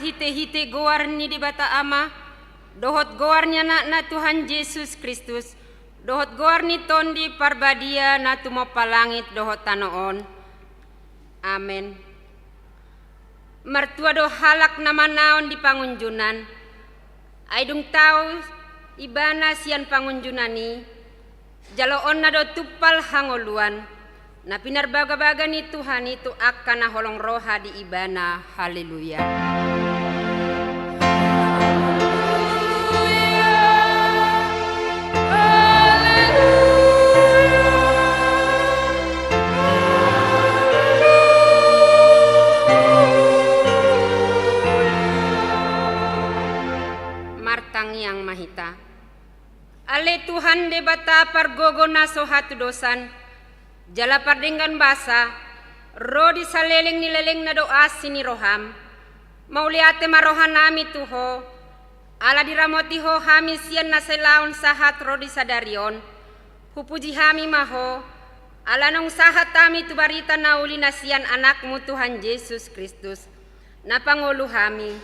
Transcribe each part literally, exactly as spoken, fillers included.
Marhite-hite goar ni Debata Ama, dohot goar ni Anakna Tuhan Jesus Kristus, dohot goar ni Tondi Parbadia na tumompa langit dohot tano on. Amen. Martua do halak na manaon di pangunjunan, ai dung tau ibana sian pangunjunan i, jaloonna do tumpal hangoluan, na pinarbaga-baga ni Tuhan i tu angka na holong roha di ibana. Haleluya. Martangiang ma hita. Ale Tuhan Debata pargogo na so hatudosan, jala pardenggan basa, ro di saleleng ni lelengna do asi ni roham. Mauliate ma rohanami tu Ho, ala diramoti Ho hami sian na sai laon sahat ro di sadari on. Hupuji hami ma Ho, ala naung sahat hami tu barita na uli na sian Anakmu Tuhan Jesus Kristus, na pangolu hami.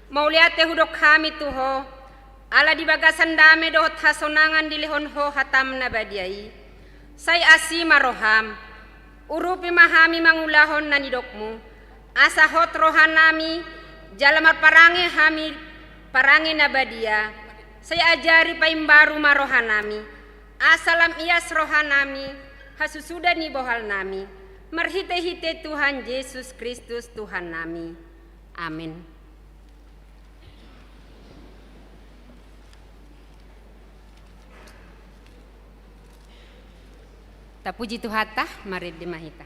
Mauliate hudok hami tu Ho, ala di bagasan dame dohot hasonangan dilehon Ho hatam na badia i. Sai asi ma roham, urupi ma hami mangulahon na nidokmu, asa hot rohanami, jala marparange hami parange na badia. Sai ajari paimbaru ma rohanami, asa lam ias rohanami, hasusuda ni bohalnami, marhite-hite Tuhan Jesus Kristus Tuhannami. Amen. Tapuji Tuhanta, marende ma hita.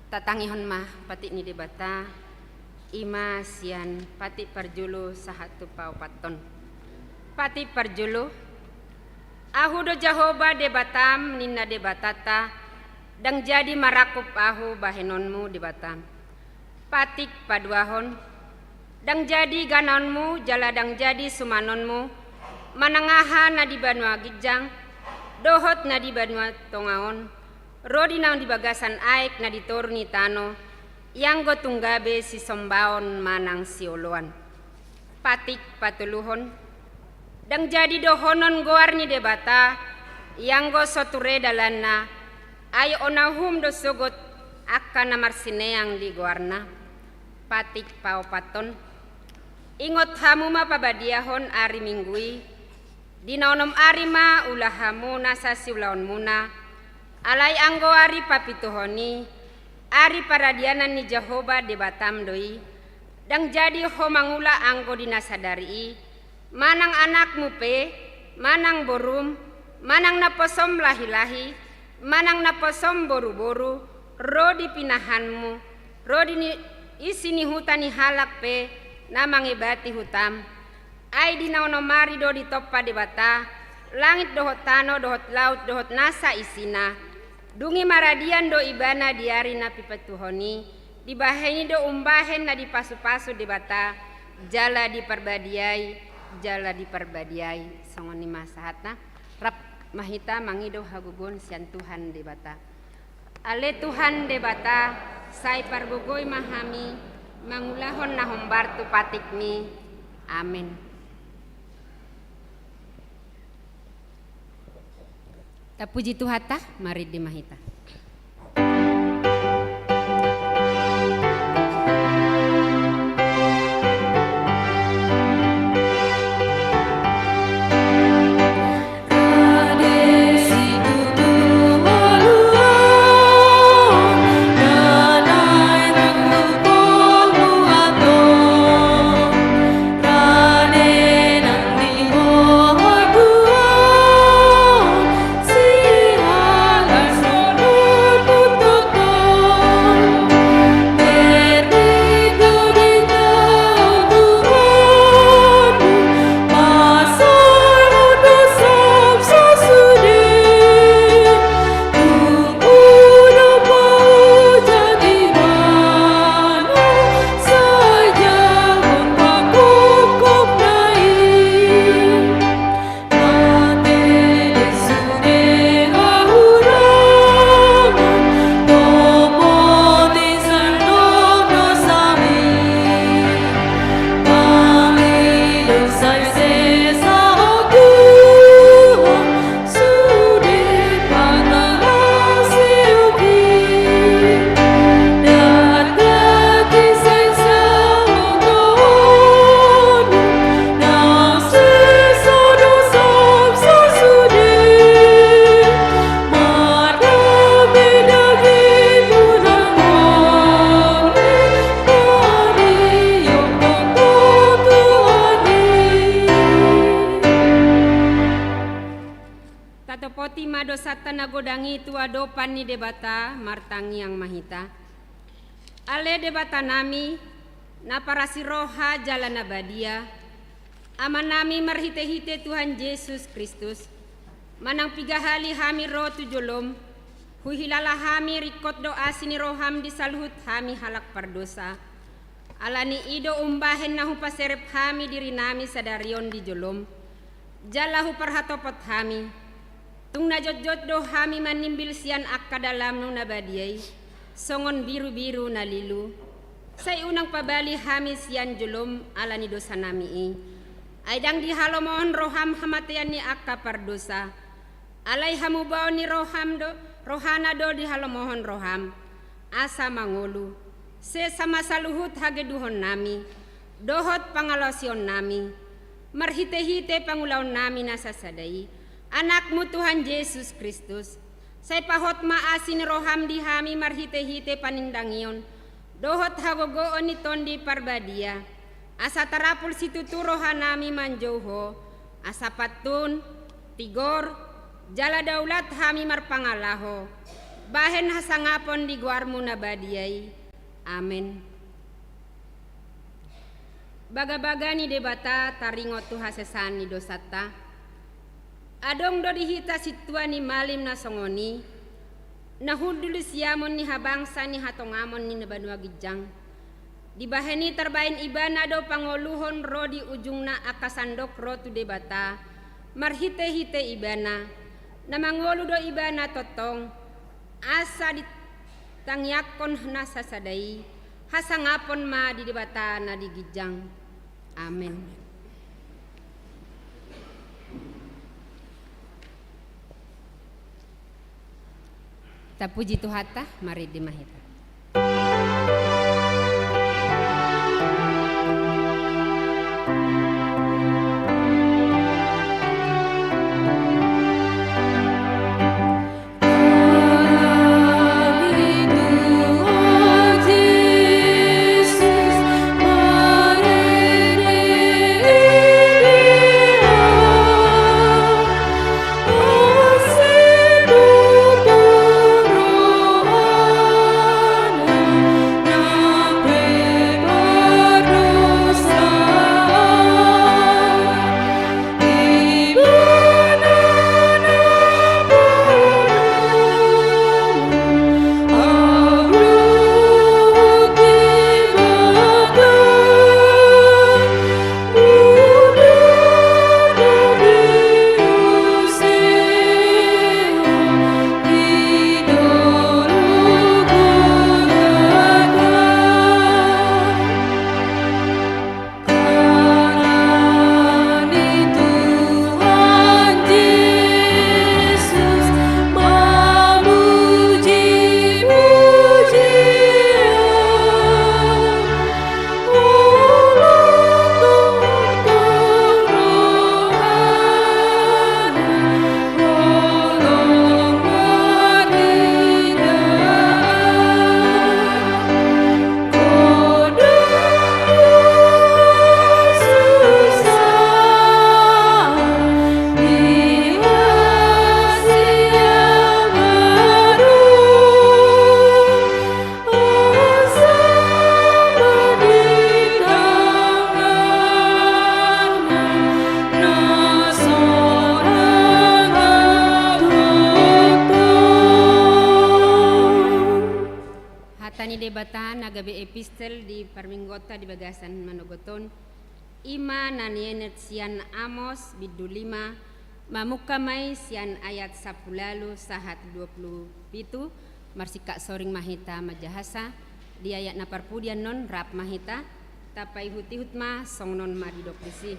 Tatangihon ma patik ni Debata, i ma sian patik parjolo sahat tu paopathon. Patik parjolo. Ahu do Jahowa Debatam, ninna Debatanta, ndang jadi marangkup ahu bahenonmu Debatam. Patik paduahon. Ndang jadi ganaonmu jala ndang jadi sumanonmu manang aha na di banua ginjang dohot na di banua tonga on. ro di naung di bagasan aek na di toru ni tano, ianggo tung gabe sisombaon manang sioloan. Patik patoluhon. Ndang jadi dohonon goar ni Debata, ianggo so ture dalanna, ai ona uhum do sogot angka na marsineang di goarna. Patik paopathon. Ingot hamu ma pabadiahon ari Minggu i, di na onom ari ma ula hamu nasa siulaonmuna, alai anggo ari papituhon i, ari paradianan ni Jahowa Debatam do i, ndang jadi ho mangula anggo di na sadari i, manang anakmu pe, manang borum, manang naposom lahilahi, manang naposom boruboru, ro di pinahanmu, ro di ni, isi ni huta ni halak pe na mangebati hutam. Ai di na onom ari do ditompa Debata langit dohot tano dohot laut dohot nasa isina. Dung i maradian do Ibana di ari na pipatuhon i, dibahen i do umbahen na dipasupasu Debata, jala diparbadiai, jala diparbadiai. Songon i ma sahatna. Rap ma hita mangido hagogoon sian Tuhan Debata. Ale Tuhan Debata, sai pargogoi ma hami mangulahon na hombar tu patikmi. Amen. Tapuji Tuhanta, marende ma hita. Tatopoti ma dosanta na godang i tu adopan ni Debata, martangiang ma hita. Ale Debatanami, na parasi roha jala na badia, Amanami marhitehite Tuhan Jesus Kristus, manang piga hali hami ro tu jolom, huhilala hami ringkot do asi ni roham di saluhut hami halak pardosa. Ala ni i do umbahen na hupaserep hami dirinami sadari on di jolom, jala huparhatopot hami. Tung na jotjot do hami manimbil sian angka dalanmu na badia i, songon birubiru na lilu. Sai unang pabali hami sian jolom ala ni dosanami i. Ai ndang dihalomohon roham hamatean ni angka pardosa. Alai hamubaon ni roham do, rohana do dihalomohon roham. Asa mangolu, sesa ma saluhut hagedukannami, dohot pangalaosionnami, marhitehite pangulaonnami na sasada i, Anakmu Tuhan Jesus Kristus. Sai pahot ma asi ni roham di hami marhitehite panindangion, dohot hagogoon ni Tondi Parbadia. Asa tarapul situtu rohanami manjou Ho, asa pantun, tigor, jala daulat hami marpangalaho, bahen hasangapon di goarmu na badia i. Amen. Bagabaga ni Debata taringot tu hasesaan ni dosanta. Adong do di hita sintua ni malim na songon i, na hundul di siamon ni habangsa ni hatongamon ni na banua ginjang. Dibahen i tarbaen ibana do pangoluhon ro di ujungna angka sandok ro tu Debata, marhitehite ibana, na mangolu do ibana tongtong, Asa ditangiangkon na sasada i, hasangapon ma di Debata na di ginjang. Amen. Tapuji Tuhanta, marende ma hita. Hata ni Debata na gabe epistel di parmingguonta di bagasan manogot on, i ma na nienet sian Amos bindu lima, mamungka ma i sian ayat sampulu ualu sahat dua pulu pitu, marsingkat soring ma hita manjahasa, di ayat na parpudi annon rap ma hita, tapaihutihut ma songon on ma didok disi.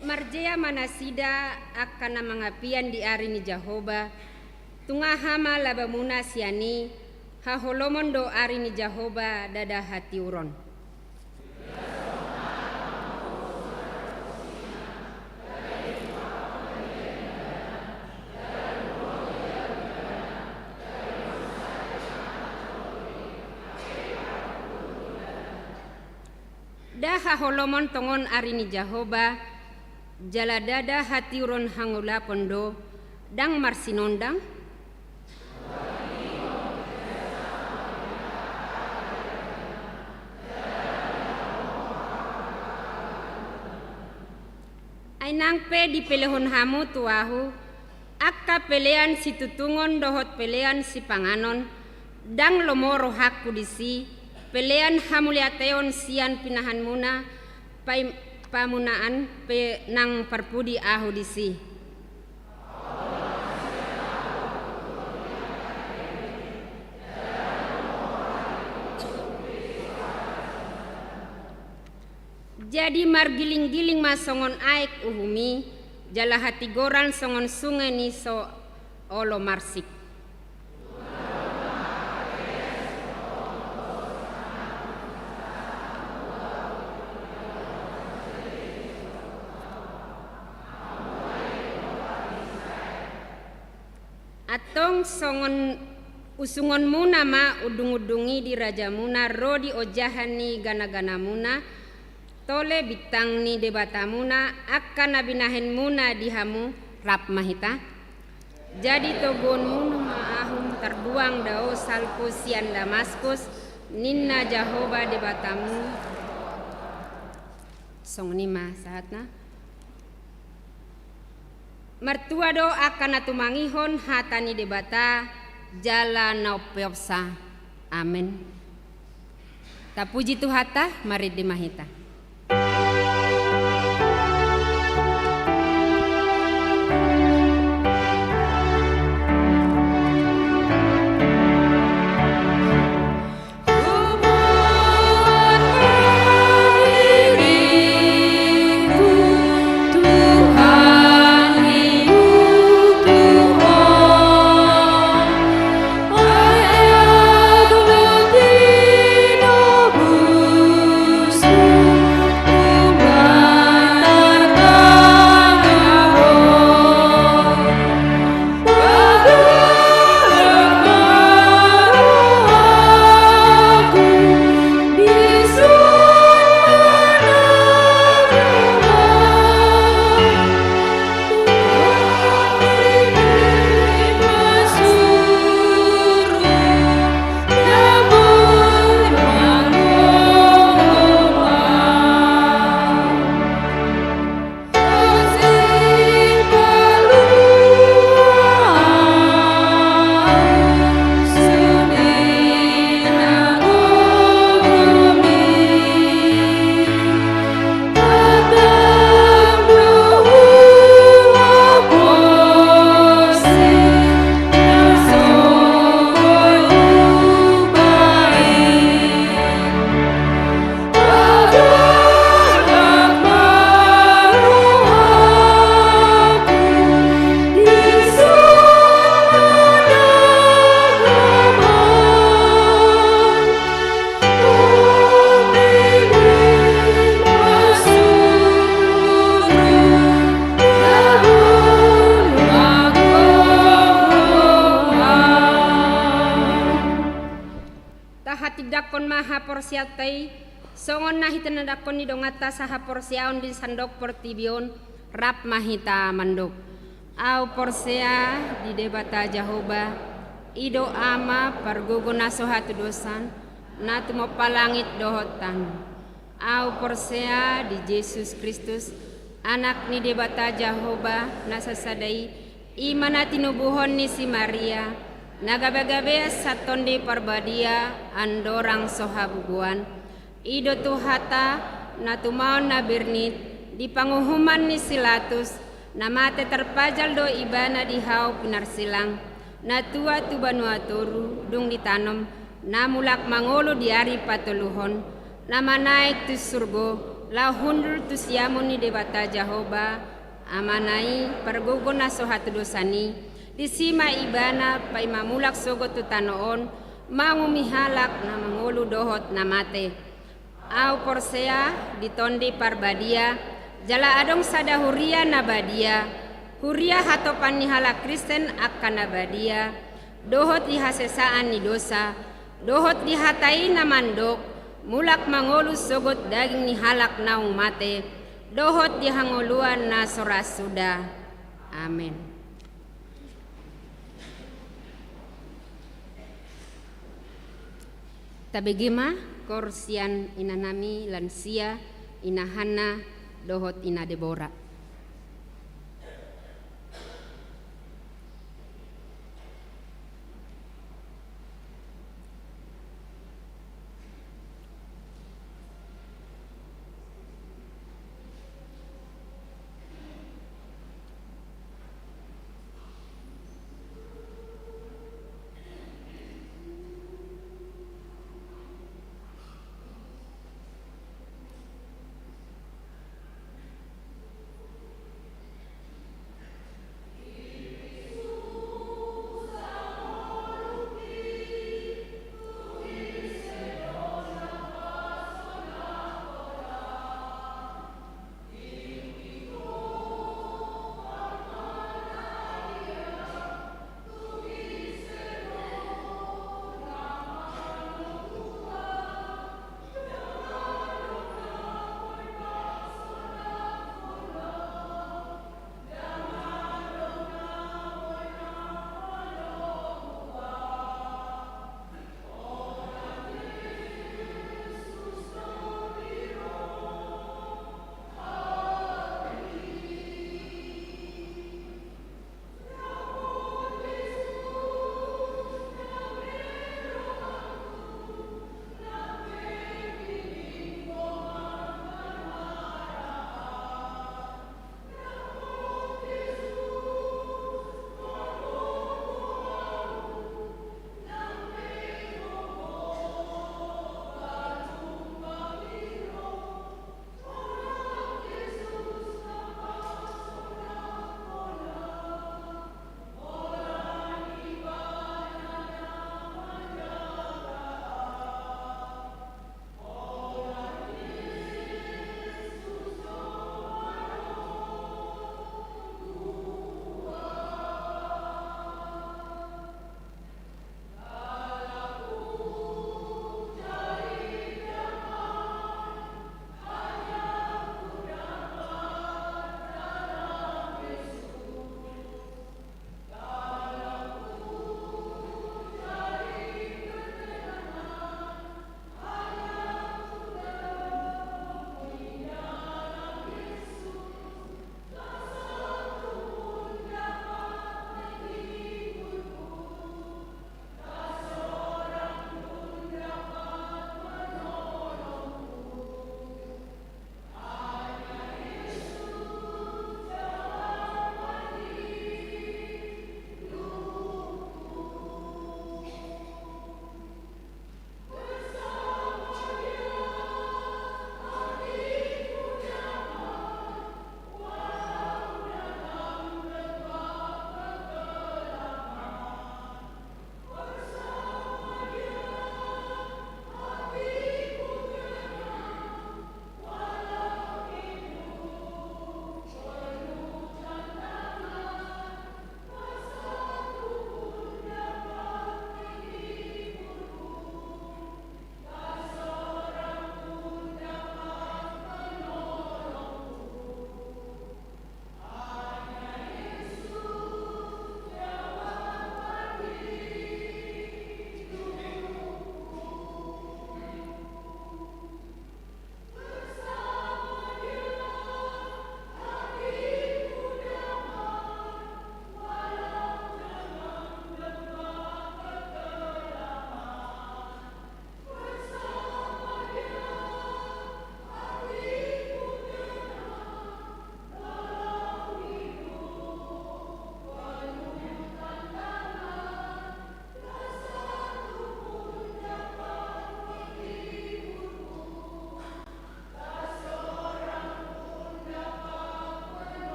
Marjea ma nasida angka na mangapian di ari ni Jahowa, tung aha ma labamuna sian i, haholomon do ari ni Jahowa, ndada hatiuron. Nda haholomon tongon ari ni Jahowa, jala ndada hatiuron hangolapon do, ndang marsinondang? Ai nang pe dipelehon hamu tu ahu, angka pelean situtungon dohot pelean sipanganon, ndang lomo rohangku disi, pelean hamuliateon sian pinahanmuna, pai-, pamunaan pe nang parpudi ahu disi. Jadi margilinggiling ma songon aek uhum i, jala hatigoran songon sunge ni so olo marsik. Antong songon usungonmuna ma undungundung i di rajamuna ro di ojahan ni ganaganamuna, tole bintang ni Debatamuna, angka na binahenmuna di hamu, rap ma hita. Jadi toguonmuna ma ahu tarbuang dao salpu sian Damaskus, ninna Jahowa Debatamu. Songon i ma sahatna. Martua do angka na tumangihon hata ni Debata jala na umpeopsa. Amen. Tapuji Tuhanta, marende ma hita. Hatindangkon ma haporseaonta i, songon na hitinandangkon ni donganta sahaporseaon di sandok portibi on, rap ma hita mandok. Ahu porsea di Debata Jahowa, i do Ama pargogo na so hatudosan, na tumompa langit dohot tano. Ahu porsea di Jesus Kristus, Anak ni Debata Jahowa na sasada i, i ma na tinubuhon ni si Maria, na gabegabean sian Tondi Parbadia andorang so habubuhan. I do Tuhanta, na tumaon na bernit, di panguhuman ni si Latus, na mate tarpajal do ibana di hau pinarsilang, na tua tu banua toru, dung ditanom, na mulak mangolu di ari patoluhon, na manaek tu surgo, laho hundul tu siamun ni Debata Jahowa, Amana i, pargogo na so hatudosan i, disi ma ibana paima mulak sogot tu tano on, mangumumi halak na mangolu dohot na mate. Ahu porsea di Tondi Parbadia, jala adong sada huria na badia, huria hatopan ni halak Kristen angka na badia, dohot di hasesaan ni dosa, dohot di hata i na mandok, mulak mangolu sogot daging ni halak naung mate, dohot di hangoluan na so ra suda. Amen. Tabege ma koor sian inanami lansia, ina Hanna dohot ina Debora.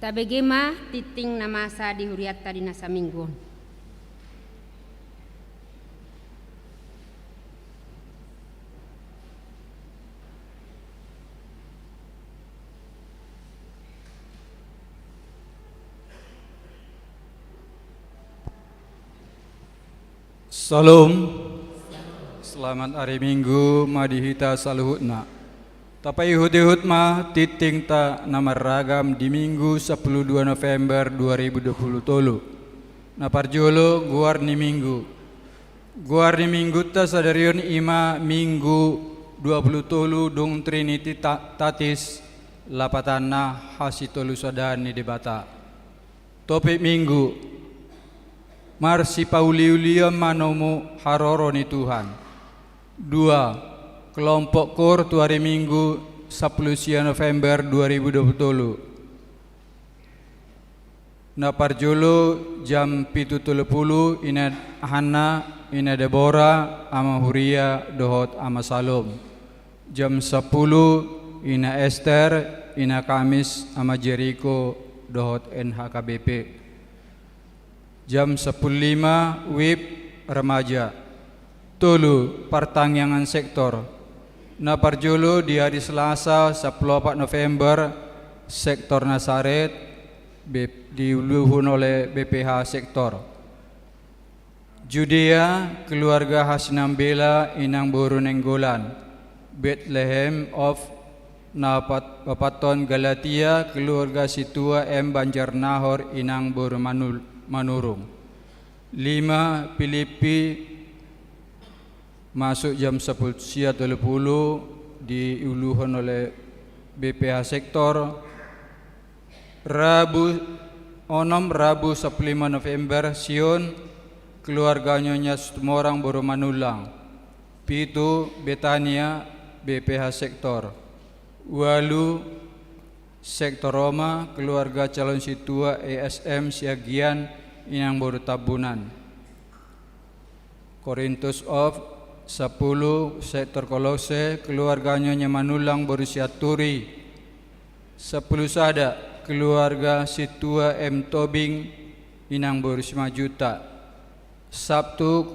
Tabege ma tingting na masa di hurianta di na saminggu on. Syalom. Selamat ari Minggu ma di hita saluhutna. Tapaihut-ihut ma tingtingta na marragam di Minggu sampulu dua November dua ribu dua pulu tolu. Na parjolo, goar ni Minggu. Goar ni Minggunta sadari on i ma Minggu dua pulu tolu dung Trinitatis, lapatanna hasitolusadahan ni Debata. Topik Minggu: Marsipauli-ulian ma hamu haroro ni Tuhan. Dua, kelompok koor tu ari Minggu sampulu sia November dua ribu dua pulu tolu. Na parjolo jam pitu tolu pulu, Ina Hanna, Ina Debora, Ama Huria dohot Ama Salom. Jam sampulu, Ina Ester, Ina Kamis, Ama Jeriko dohot N H K B P. Jam sampulu lima, WIB remaja. Tolu, partangiangan sektor. Na parjolo di ari Selasa sampulu opat November, sektor Nasaret, be-, diuluhon oleh B P H sektor. Judea, keluarga Hasinambela, Inang Boru Nainggolan. Betlehem of, na opat-, opathon Galatia, keluarga Sintua M Banjarnahor, Inang Boru Manul-, Manurung. Lima, Pilippi, masuk jam sampulu sia tolu pulu, diuluhon oleh B P H sektor. Rabu, onom, Rabu sampulu lima November, Sion, keluarga Nyonya Situmorang Boru Manullang. Pitu, Betania, B P H sektor. Ualu, sektor Roma, keluarga calon sintua E S M Siagian, Inang Boru Tambunan. Korintus of, sampulu, sektor Kolose, keluarga Nyonya Manullang Boru Sianturi. Sampulu sada, keluarga Sintua M Tobing, Inang Boru Simanjuntak. Sabtu,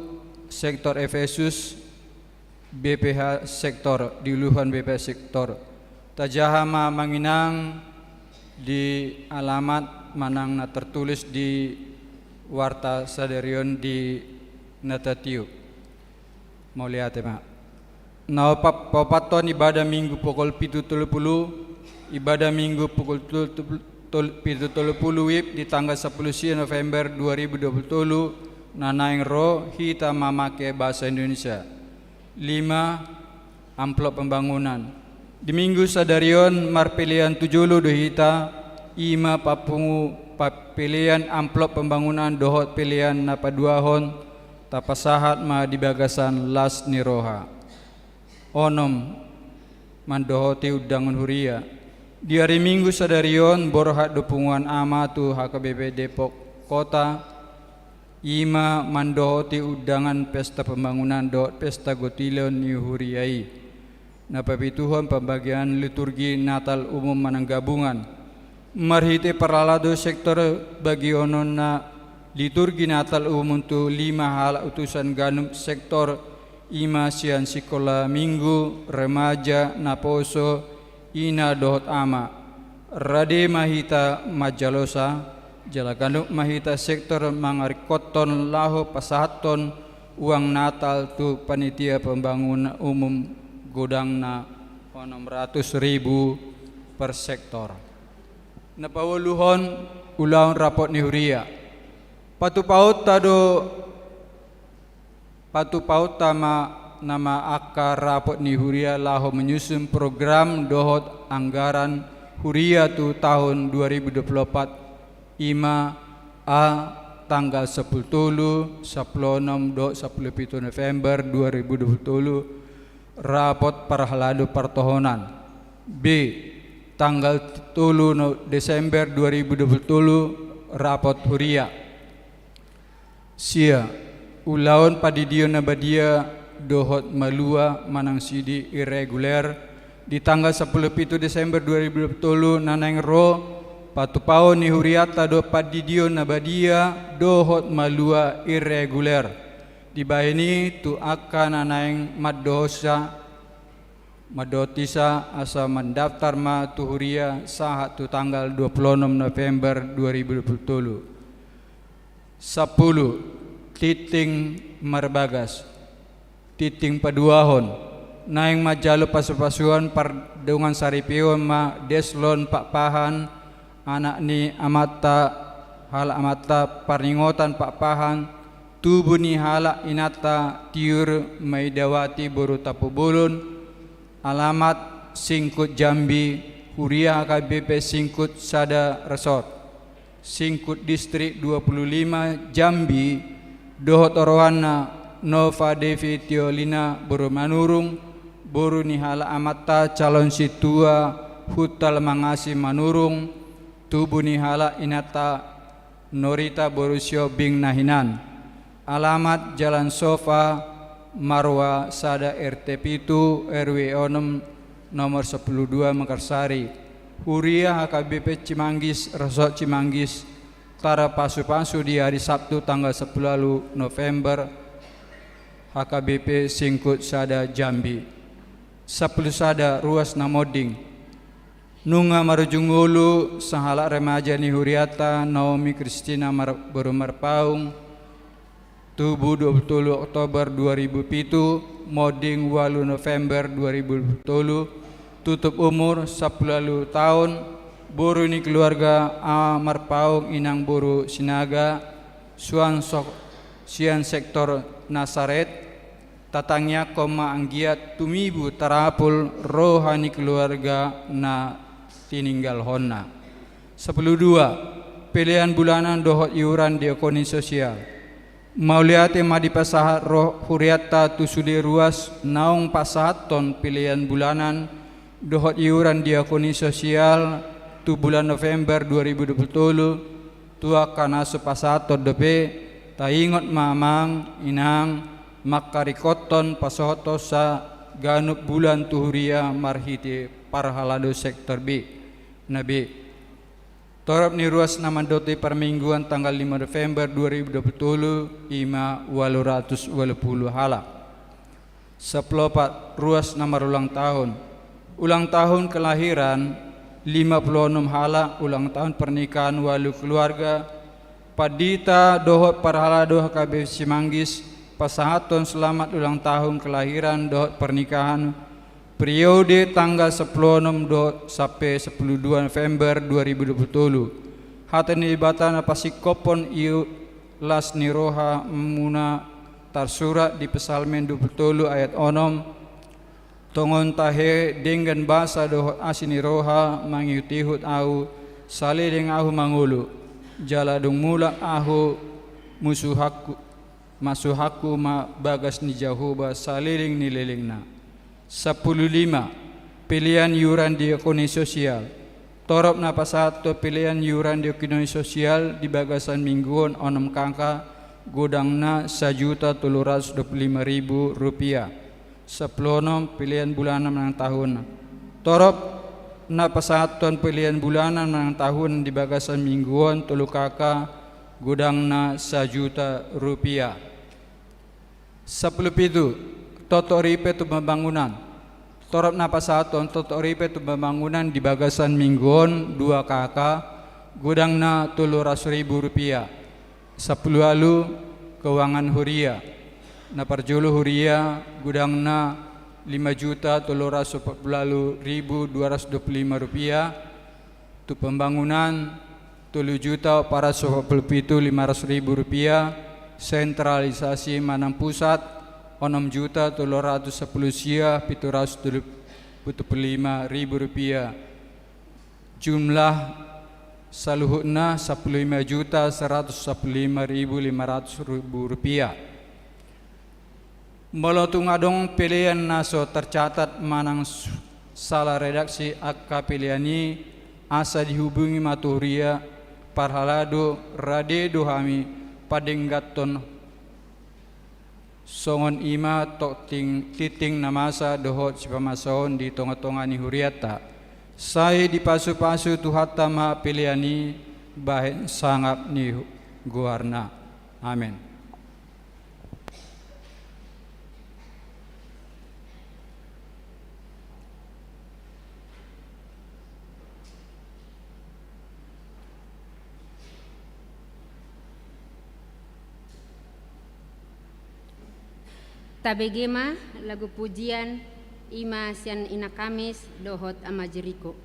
sektor Efesus, B P H sektor, diuluhon B P H sektor. Tajaha ma amang inang di alamat manang na tertulis di warta sadari on di na tatiup. Mauliate ma. Na opat-, paopathon ibadah Minggu pukul pitu tolu pulu, ibadah Minggu pukul tul-, tul-, tul-, pitu tolu pulu, WIB, di tanggal sampulu sia November dua ribu dua pulu tolu, na naeng ro, hita mamake bahasa Indonesia. Lima, amplop pembangunan. Di Minggu sadari on marpelean tu jolo do hita, i ma papungu pa-, pelean amplop pembangunan dohot pelean na paduahon, tapasahat ma di bagasan las ni roha. Onom, mandohoti undangan huria. Di ari Minggu sadari on borhat do punguan ama tu H K B P Depok Kota, i ma mandohoti undangan pesta pembangunan dohot pesta gotilon ni huria i, na papituhon pambagian liturgi Natal umum manang gabungan. Marhite parhalado sektor bagiononna liturgi Natal umum tu lima halak utusan ganup sektor, i ma sian sikola Minggu, remaja, naposo, ina dohot ama. Rade ma hita manjalosa, jala ganup ma hita sektor mangaringkothon laho pasahathon uang Natal tu panitia pembangunan umum, godangna onom ratus ribu per sektor. Na paualuhon, ulaon rapot ni huria. Patupaonta do Patupaonta ma nama angka rapot ni huria laho menyusun program dohot anggaran huria tu tahun dua ribu dua puluh empat, i ma: A, tanggal sampulu tolu, sampulu onom dohot sampulu pitu November dua ribu dua puluh tolu, rapot parhalado partohonan. B, tanggal tolu no-, Desember dua ribu dua puluh tolu, rapot huria. Sia, ulaon pandidion na badia dohot malua manang sidi irreguler, di tanggal sampulu pitu Desember dua ribu dua puluh tolu na naeng ro, Patupaon ni hurianta dohot pandidion na badia dohot malua irreguler. Dibahen i tu angka na naeng mandohonsa, mandohonsa asa mandaftar ma tu huria sahat tu tanggal dua puluh onom November dua ribu dua puluh tolu. Sampulu, tingting marbagas. Tingting paduahon. Naeng manjalo pasupasuon pardongan saripeon ma Deslon Pakpahan, anak ni amanta, halak amanta Parningotan Pakpahan, tubu ni halak inanta Tiur Maidawati boru Tampubolon, alamat Singkut Jambi, huria H K B P Singkut sada resort. Singkut Distrik dua puluh lima Jambi, dohot orohanna Nova Devi Tiolina boru Manurung, boru ni halak amanta calon sintua Huta Lamangasi Manurung, tubu ni halak inanta Norita boru Siobing na hinan. Alamat Jalan Sofa, Marwa sada R T pitu, R W onom, nomor sampulu dua Mekarsari. Huria H K B P Cimanggis, Resort Cimanggis, tarpasupasu di hari Sabtu tanggal sampulu ualu November, H K B P Singkut sada Jambi. Sampulu sada, ruas na monding. Nunga marujung ngolu sahalak remaja ni hurianta Naomi Kristina Mar-, boru Marpaung, tubu dua puluh tolu Oktober dua ribu pitu, monding ualu November dua ribu dua puluh tolu, tutup umur sampulu ualu taon, boru ni keluarga A Marpaung inang boru Sinaga, suang sok-, sian sektor Nasaret, tatangiangkon ma anggiat tumibu tarapul roha ni keluarga na tininggalhonna. Sampulu dua, pelean bulanan dohot iuran diakoni sosial. Mauliate ma dipasahat roha hurianta tu sude ruas naung pasahathon pelean bulanan dohot iuran diakoni sosial tu bulan November dua ribu dua puluh tolu, tu angka na so pasahathon dope, taingot ma amang, inang, mangkaringkothon pasahathonsa ganup bulan tu huria marhite parhalado sektor B, na B. Torop ni ruas na mandok di parmingguan tanggal lima November dua ribu dua puluh tolu, i ma ualu ratus ualu pulu halak. Sampulu opat, ruas na marulang tahun. Ulang tahun kelahiran, lima puluh onom halak, ulang tahun pernikahan, ualu keluarga, pandita dohot parhalado H K B P Simanggis, pasahathon selamat ulang tahun kelahiran dohot pernikahan, periode tanggal sampulu onom dohot sampe sampulu dua November dua ribu dua puluh tolu. Hata ni Debata na pasingkophon i las ni rohamuna tarsurat di Psalmen dua puluh tolu ayat onom, tongon tahe denggan basa dohot asi ni roha mangihutihut ahu, saleleng ahu mangolu, jala dung mulak ahu musuhakku, masuhakku ma bagas ni Jahowa saleleng ni lelengna. Sampulu lima, pelean iuran diakoni sosial. Torop na pasahathon pelean iuran diakoni sosial di bagasan minggu on onom K K, godangna sajuta tolu ratus dua puluh lima ribu rupiah. Sampulu onom, pelean bulanan manang tahun. Torop na pasahathon pelean bulanan manang tahun di bagasan minggu on tolu K K, godangna sajuta rupiah. Sampulu pitu, totok ripe tu pembangunan. Torop na pasahathon totok ripe tu pembangunan di bagasan minggu on dua K K, godangna tolu ratus ribu rupiah. Sampulu ualu, keuangan huria. Na parjolo huria, godangna lima juta tolu ratus opat pulu ualu ribu dua ratus dua pulu lima rupiah. Tu pembangunan, tolu juta opat ratus opat pulu pitu lima ratus ribu rupiah, sentralisasi manang pusat, onom juta tolu ratus sampulu sia pitu ratus pitu pulu lima ribu rupiah. Jumlah saluhutna sampulu lima juta saratus sampulu lima ribu lima ratus ribu rupiah. Molo tung adong pelean na so tercatat manang s-, sala redaksi angka pelean i, asa dihubungi ma tu huria parhalado, rade do hami padengganhon songon i ma tok ting-, tingting na masa dohot sipamasaon di tongatonga ni hurianta. Sai dipasupasu Tuhanta ma pelean i bahen sangap ni goarna. Amen. Tabege ma lagu pujian, i ma sian Ina Kamis dohot Ama Jeriko.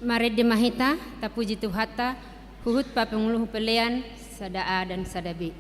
Marende ma hita, tapuji Tuhanta, huhut papungu pelean, sada A dan sada B.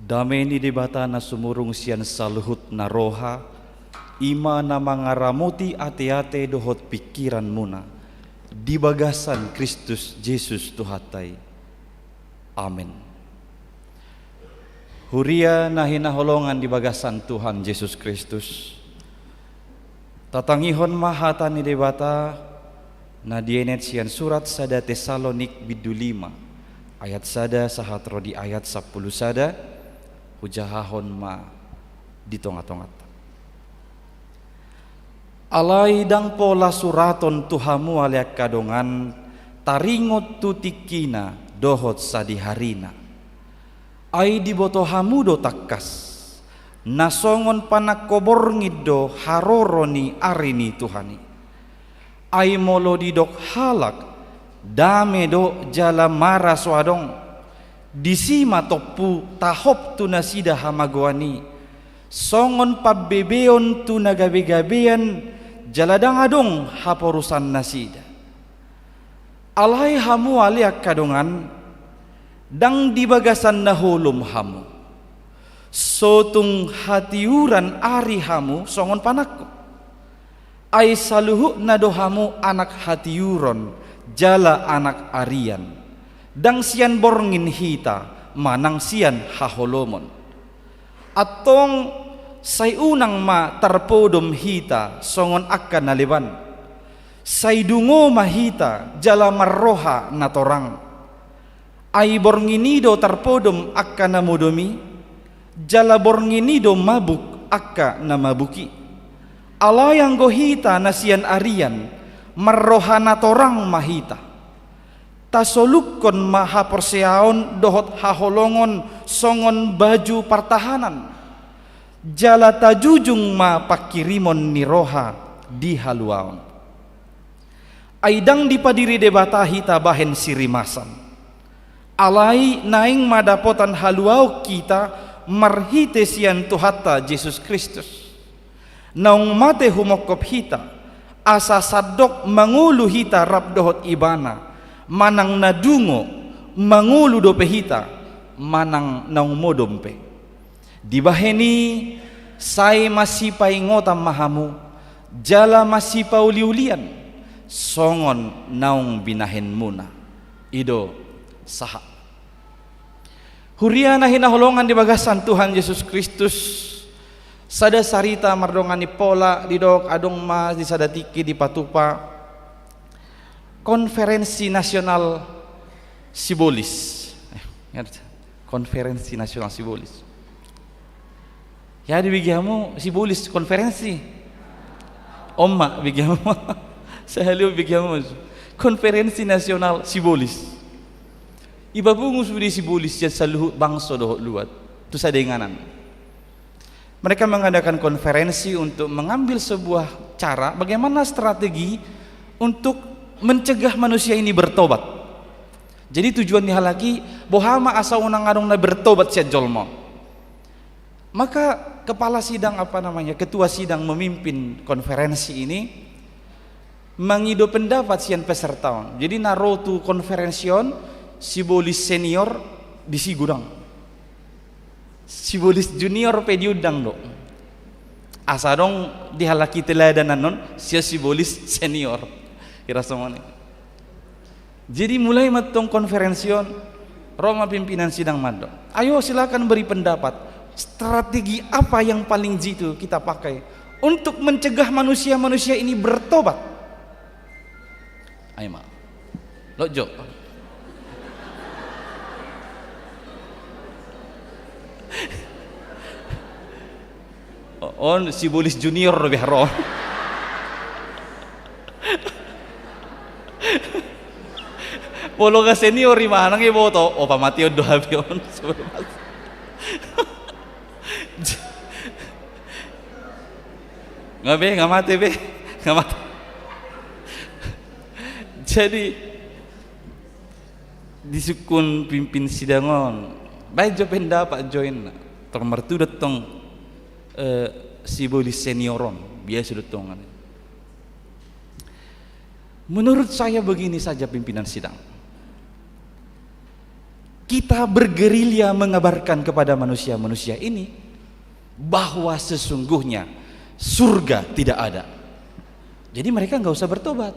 Dame ni Debata na sumurung sian saluhut na roha, i ma na mangaramoti ateate dohot pingkiranmuna, di bagasan Kristus Jesus Tuhanta i. Amen. Huria na hinaholongan di bagasan Tuhan Jesus Kristus, tatangihon ma hata ni Debata na dienet sian surat sada Tesalonik bindu lima, ayat sada sahat ro di ayat sampulu sada, hujahahon ma di tongatonganta. Alai ndang pola suraton tu hamu ale angka dongan, taringot tu tingkina dohot sadiharina. Ai diboto hamu do tangkas, na songon panangko borngin do haroro ni ari ni Tuhan i. Ai molo didok halak, dame do jala mara so adong, disi ma tompu tahop tu nasida hamagoan i, songon pambebeon tu na gabegabean, jala ndang adong haporusan nasida. Alai hamu ale angka dongan, ndang di bagasan na holom hamu. So tung hatiuran ari hamu songon panangko. Ai saluhutna do hamu anak hatiuron, jala anak arian. Ndang sian borngin hita, manang sian haholomon. Antong sai unang ma tarpodom hita songon angka na leban. Sai dungo ma hita jala marroha na torang. Ai borngin i do tarpodom angka na modom i, jala borngin i do mabuk angka na mabuk i. Alai anggo hita na sian arian, marroha na torang ma hita. Tasolukkon ma haporseaon dohot haholongon songon baju partahanan, jala tajujung ma pangkirimon ni roha di haluaon. Ai ndang dipadiri Debata hita bahen sirimasan. Alai naeng ma dapotan haluaon hita marhite sian Tuhanta Jesus Kristus. Naung mate humongkop hita, asa sandok mangolu hita rap dohot Ibana, manang na dungo, mangolu dope hita, manang naung modom pe. Dibahen i, sai masipaingotan ma hamu, jala masipauliulian, songon naung binahenmuna. I do sahat. Huria na hinaholongan di bagasan Tuhan Jesus Kristus, sada sarita mardongan ni Pola didok adong ma di sada tingki dipatupa Konferensi Nasional Sibolis. Eh, ingat, Konferensi Nasional Sibolis. Ya, dibege hamu Sibolis konferensi. Oma, bege hamu. Sahali on bege hamu. Konferensi Nasional Sibolis. Iba pungu sude Sibolis sian saluhut bangso dohot luat. Tu sada inganan. Mereka mengadakan konferensi untuk mengambil sebuah cara, bagaimana strategi untuk mencegah manusia ini bertobat. Jadi tujuan ni halak i, boha ma asa unang adong na bertobat sian jolma on. Maka kepala sidang, apa namanya, ketua sidang memimpin konferensi ini mangido pendapat sian peserta on. Jadi na ro tu konferensi on, Sibolis senior disi godang. Sibolis junior pe diundang do. Asa adong di halak i teladan annon, sian Sibolis senior. Kira songon i. Jadi mulai ma tong konferensi on, ro ma pimpinan sidang mandok. Ayo silakan beri pendapat. Strategi apa yang paling jitu kita pakai untuk mencegah manusia-manusia ini bertobat? Ai ma. Lot jo. O-, on Sibolis junior do be ro. Molo nga senior i manang iboto, o pamateon do hape on. Nga be, nga mate be, nga mate. Jadi, disungkun pimpin sidang on, baen jo pendapat jo inna. Tor martuda tong, eh, Sibolis senior on, biasa do tong. Menurut saya begini saja pimpinan sidang. Kita bergerilya mengabarkan kepada manusia-manusia ini bahwa sesungguhnya surga tidak ada. Jadi mereka nggak usah bertobat.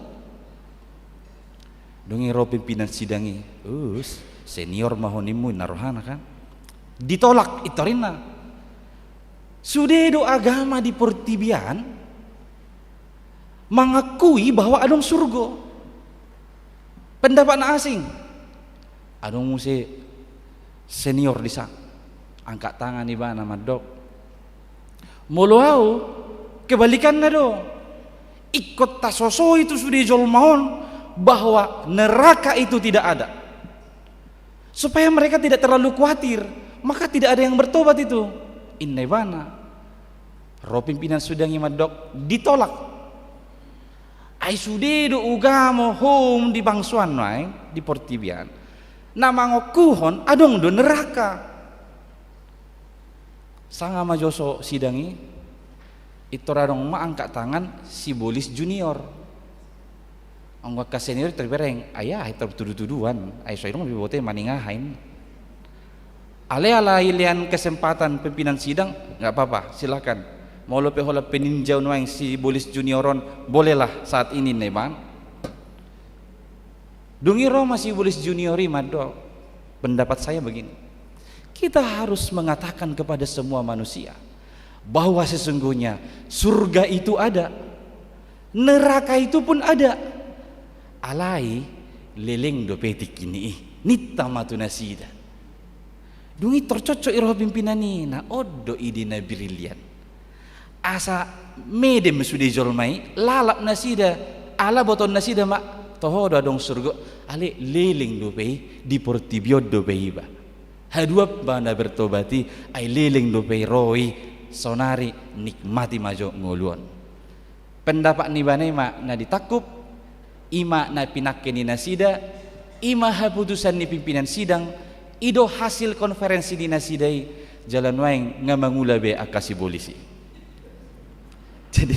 Dung i ro pimpinan sidang i, "Us, senior ma ho nimmu," ninna rohana kan. Ditolak i torinna. Sude do agama di portibi an mangakui bahwa adong surgo. Pendapat na asing. Adong muse senior disi, angkat tangan ibana mandok, "Molo au, kebalikanna do. Ingkon tasosoi tu sude jolma on bahwa neraka itu tidak ada. Supaya mereka tidak terlalu khawatir, maka tidak ada yang bertobat itu," ninna ibana. Ro pimpinan sidang i mandok, "Ditolak. Ai sude do ugamo hohom di bangso an nuaeng, di portibi an, na mangokuhon adong do neraka." Sanga ma joso sidang i, intor adong ma angkat tangan sibolis junior. Anggo angka senior i tarbereng, "Ai aha i tartudu-tuduan, ai so adong be bote maningaha i." Alai ala ilean kesempatan pimpinan sidang, "Nggak apa-apa, silakan. Molo pe holan peninjau nuaeng sibolis junior on, bolehlah saat ini," ninna ibana. Dung i ro ma sibolis junior i mandok, "Pendapat saya begini. Kita harus mengatakan kepada semua manusia bahwa sesungguhnya surga itu ada. Neraka itu pun ada. Alai leleng dope tingkina i," ninta ma tu nasida. Dung i tarcocok i roha pimpinan i, na on do ide na brilian. Asa medem sude jolma i, lalap nasida, ala botoon nasida ma, toho do adong surgo, alai leleng dope i, di portibi on dope iba. Haduan ma na bertobat i, ai leleng dope i ro i, saonari nikmati ma jo ngolu on. Pendapat ni ibana i ma na ditangkup, i ma na pinangke ni nasida, i ma haputusan ni pimpinan sidang, i do hasil konferensi ni nasida i, jala nuaeng nga mangula be angka sibolis i. Jadi,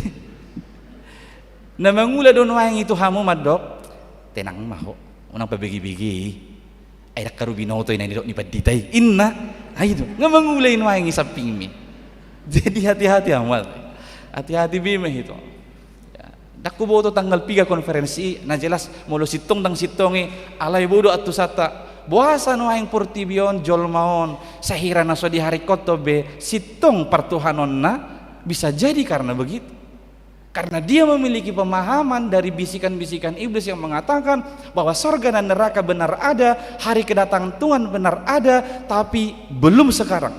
na mangula do nuaeng i tu hamu mandok, "Tenang ma ho, unang pabege-bege i. Ai ndang haru binoto i na nidok ni pandita i," ninna. Ai do, nga mangula i nuaeng i sampingmi. Jadi hati-hati amat. Hati-hati be ma i tu. Ya, ndang huboto tanggal piga konferensi i, na jelas molo sintong ndang sintong i, alai boi do antusanta. Boasa nuaeng portibi on, jolma on, sahira na so diharingkothon be, sintong partuhanonna, bisa jadi karena begitu. Karena dia memiliki pemahaman dari bisikan-bisikan iblis yang mengatakan bahwa sorga dan neraka benar ada, hari kedatangan Tuhan benar ada, tapi belum sekarang.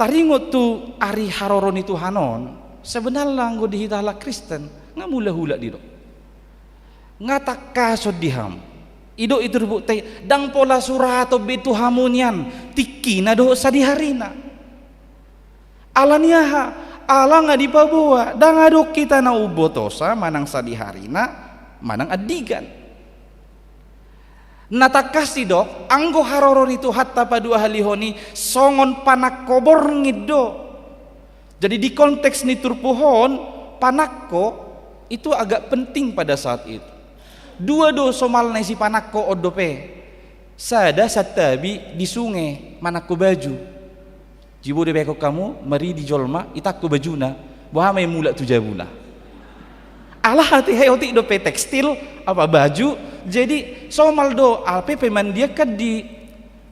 Taringot tu ari haroro ni Tuhan on, sebenarna anggo di hita halak Kristen, nga mulak-ulak didok. Nga tangkason di hamu. I do i turpukta i, ndang pola suraton be tu hamu nian, tingkina dohot sadihari na. Ala ni aha? Ala nga dipaboa, ndang adong hita na umbotosa manang sadihari na, manang andigan. Na tangkas didok, anggo haroro ni Tuhanta paduahalihon i songon panangko borngin do. Jadi di konteks ni turpuk on, panangko itu agak penting pada saat itu. Dua do somalna isi panangko on dope. Sada santabi di sunge manangko baju. Jibode baen hamu maridi jolma, itangko bajuna, boha ma i mulak tu jabuna. Ala hatiha i otik dope tekstil, apa baju, jadi somal do, alai pe pemandian kan di,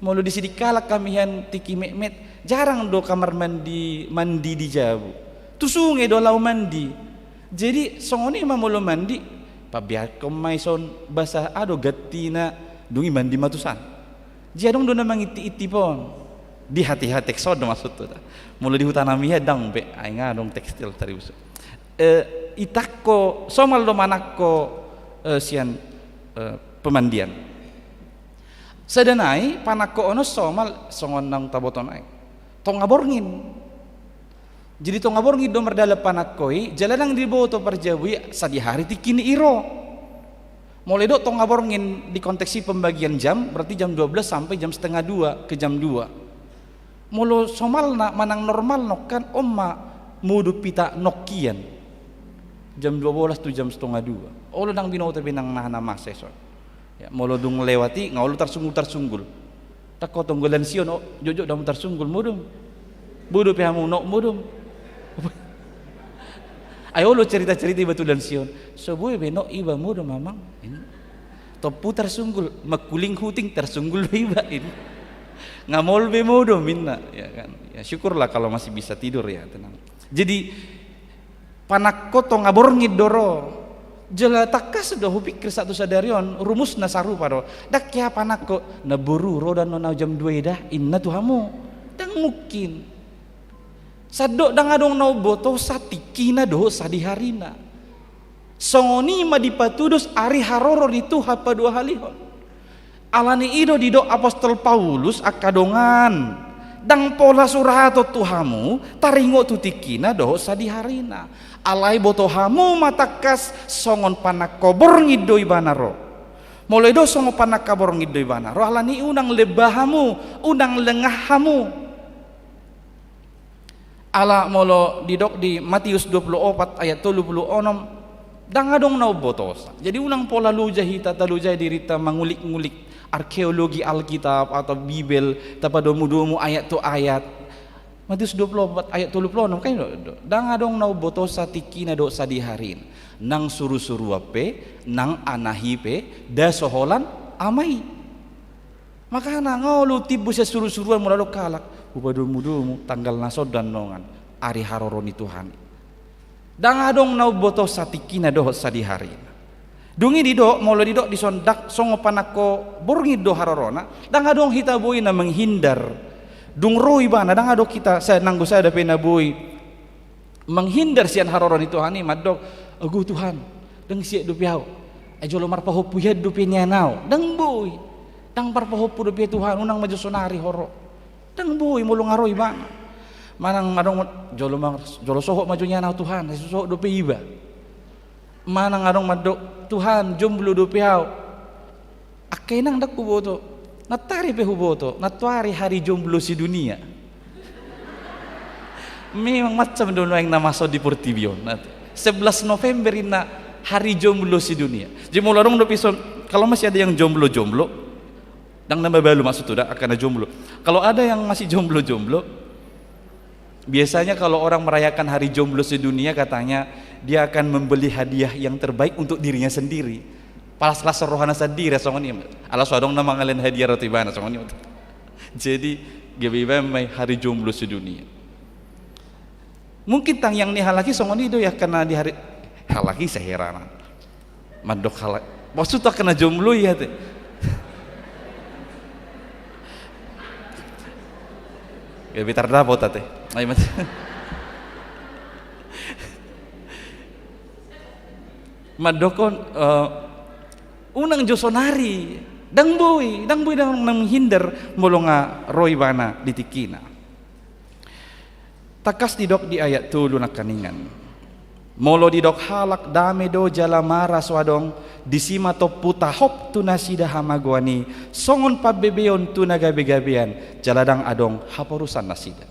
molo di sidikalang hami hian tingki metmet, jarang do kamar mandi, mandi di jabu. Tu sunge do laho mandi. Jadi songon i ma molo mandi, pabeakkon ma i son basa aha do gantina, dung i mandi ma tu san. Jadi adong do na manginti-inti pon. Di hatiha teks on do maksudhu ta. Molo di huta nami hian ndang be, ai nga adong tekstil taribusu. Eh, itangko, somal do manangko, eh, sian, eh, pemandian. Sada nai, panangko on somal, songon naung taboto nai. Tonga borngin. Jadi tonga borngin do mardalan panangko i, jala ndang diboto parjabu i, sadihari tingkina i ro. Molo didok tonga borngin di konteks i pembagian jam, berarti jam dua belas sampai jam setengah dua ke jam dua. Molo somalna manang normalna kan on ma modom hita nongkian. Jam dua belas tu jam setengah dua. Olo ndang binoto be nang na, na masa i son. Ya, molo dung lewat i, nga olo tarsunggul-tarsunggul. Ndang ho tong, "Golan Sion, o, jotjot do hamu tarsunggul, modom. Boi dope hamu, nok modom." Ai olo cerita-cerita iba tu Golan Sion. "So boi be nok iba, modom, Amang." Ini. Tompu tarsunggul, mangkuling huting tarsunggul do iba, ini. Nga maol be modom, ninna, ya kan. Ya, syukurlah kalau masih bisa tidur, ya, tenang. Jadi, panangko tonga borngin do ro. Jala tangkas do hupikir sahat tu sadari on, rumusna sarupa do. Ndang hea panangko, "Namboru, ro do annon au jam dua i da," ninna tu hamu. Ndang mungkin. Sandok ndang adong na umbotosa tingkina dohot sadiharina. Songon i ma dipatudos ari haroro ni Tuhan paduahalihon. Ala ni i do didok apostel Paulus angka dongan, ndang pola suraton tu hamu taringot tu tingkina dohot sadiharina. Alai boto hamu ma tangkas songon panangko borngin do ibana ro. Molo didok songon panangko borngin do ibana ro, ala ni i unang lemba hamu, unang lengah hamu. Ala molo didok di Matius dua pulu opat ayat tolu pulu onom, ndang adong na umbotosa. Jadi unang pola loja hita, taloja dirinta mangulik-ngulik arkeologi Alkitab atau Bibel, tapadomu-domu ayat tu ayat. Matius dua pulu opat ayat tolu pulu onom, kan i do, do. Ndang adong na umbotosa tingkina dohot sadiharina. Nang surusuruan pe, nang anahi pe, nda so holan Ama i. Makana nga olo timbo sian surusuruan molo adong halak, hupadomu-domu tanggal na so do annon ari haroro ni Tuhan i. Ndang adong na umbotosa tingkina dohot sadiharina. Dung i didok, molo didok dison ndang songon panangko borngin do harorona, ndang adong hita boi na menghindar. Dung ro ibana, ndang adong hita sa-, nanggo sada pe na boi menghindar sian haroro ni Tuhan i, mandok, "Agu Tuhan, ndang siap dope au. Ai jolo marpahompu hian dope nian au." Ndang boi. "Ndang marpahompu dope Tuhan, unang ma jo sonari ho ro." Ndang boi molo nga ro ibana. Manang adong, "Jolo mar-, jolo sohot ma jo nian au Tuhan, ai so sohot dope iba." Manang adong mandok, "Tuhan, jomblo dope au." Angka inang, ndang huboto. Nantoari pe huboto, nantoari hari jomblo sedunia. Memang macam do nuaeng na masa di portibi on, ate. Sebelas November inna hari jomblo sedunia. Jadi molo adong dope dison, kalau masih ada yang jomblo-jomblo, ndang na mabalu maksudhu da, angka na jomblo. Kalau ada yang masih jomblo-jomblo, biasanya kalau orang merayakan hari jomblo sedunia, katanya dia akan membeli hadiah yang terbaik untuk dirinya sendiri. Palas-las rohana sandiri, songon i. Ala so adong na mangalehon hadiah ro tu ibana, songon i. Jadi, gabe ibaen ma i hari jomblo sedunia. Mungkin tangiang ni halak i songon i do, ya, karena di hari, halak i saheranan. Mandok halak, maksud angka na jomblo i, ate. Gabe tardapot, ate. Ai, mas-, mandokhon, eh, unang jo sonari. Ndang boi, ndang boi, ndang menghindar molo nga ro ibana di tingkina. Tangkas didok di ayat tolu nangkiningan. Molo didok halak dame do jala mara so adong, disi ma tompu tahop tu nasida hamagoan i, songon pambebeon tu na gabegabean, jala ndang adong haporusan nasida.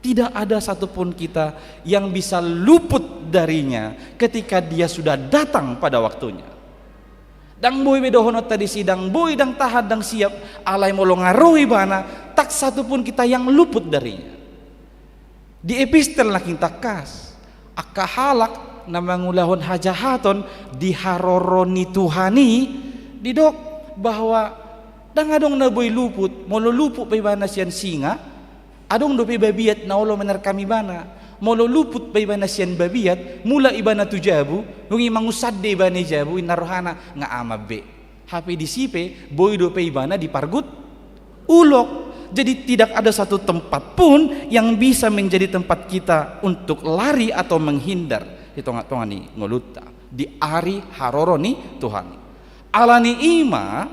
Tidak ada satupun kita yang bisa luput darinya ketika dia sudah datang pada waktunya. Ndang boi be dohononta disi, ndang boi, ndang tahan, ndang siap, alai molo nga ro ibana, tak satupun kita yang luput darinya. Di epistel nangkin tangkas, angka halak na mangulahon hajahaton di haroro ni Tuhan i, didok bahwa ndang adong na boi luput. Molo luput pe ibana sian singa, adong dope babiat na olo menerkam ibana. Molo luput pe ibana sian babiat, mulak ibana tu jabu, dung i mangunsande ibana i jabu, inna rohana, nga aman be. Hape disi pe, boi dope ibana dipargut ulok. Jadi tidak ada satu tempat pun yang bisa menjadi tempat kita untuk lari atau menghindar di tongatonga ni ngolunta di ari haroro ni Tuhan i. Ala ni i ma,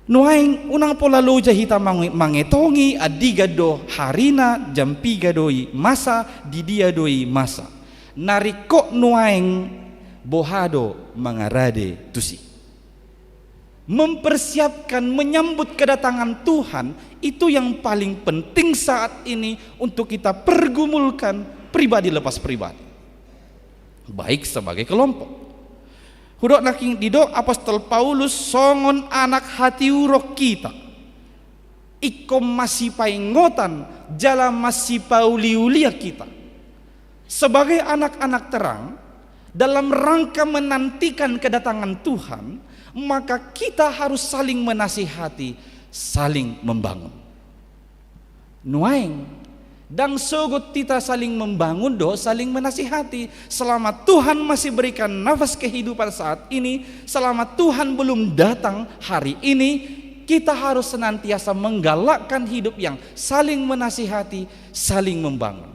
nuaeng unang pola loja hita mange-, mangetongi andigan do harina, jam piga do i masa, di dia do i masa. Na ringkot nuaeng boha do mangarade tusi. Mempersiapkan, menyambut kedatangan Tuhan, itu yang paling penting saat ini untuk kita pergumulkan pribadi lepas pribadi, baik sebagai kelompok. Hudok nangkin didok apostel Paulus songon anak hatiuron hita. Ingkon masipaingotan jala masipauliulian hita. Sebagai anak-anak terang, dalam rangka menantikan kedatangan Tuhan, maka kita harus saling menasihati, saling membangun. Nuaeng, ndang sogot hita saling membangun dohot saling menasihati selama Tuhan masih berikan nafas kehidupan saat ini, selama Tuhan belum datang hari ini, kita harus senantiasa menggalakkan hidup yang saling menasihati, saling membangun.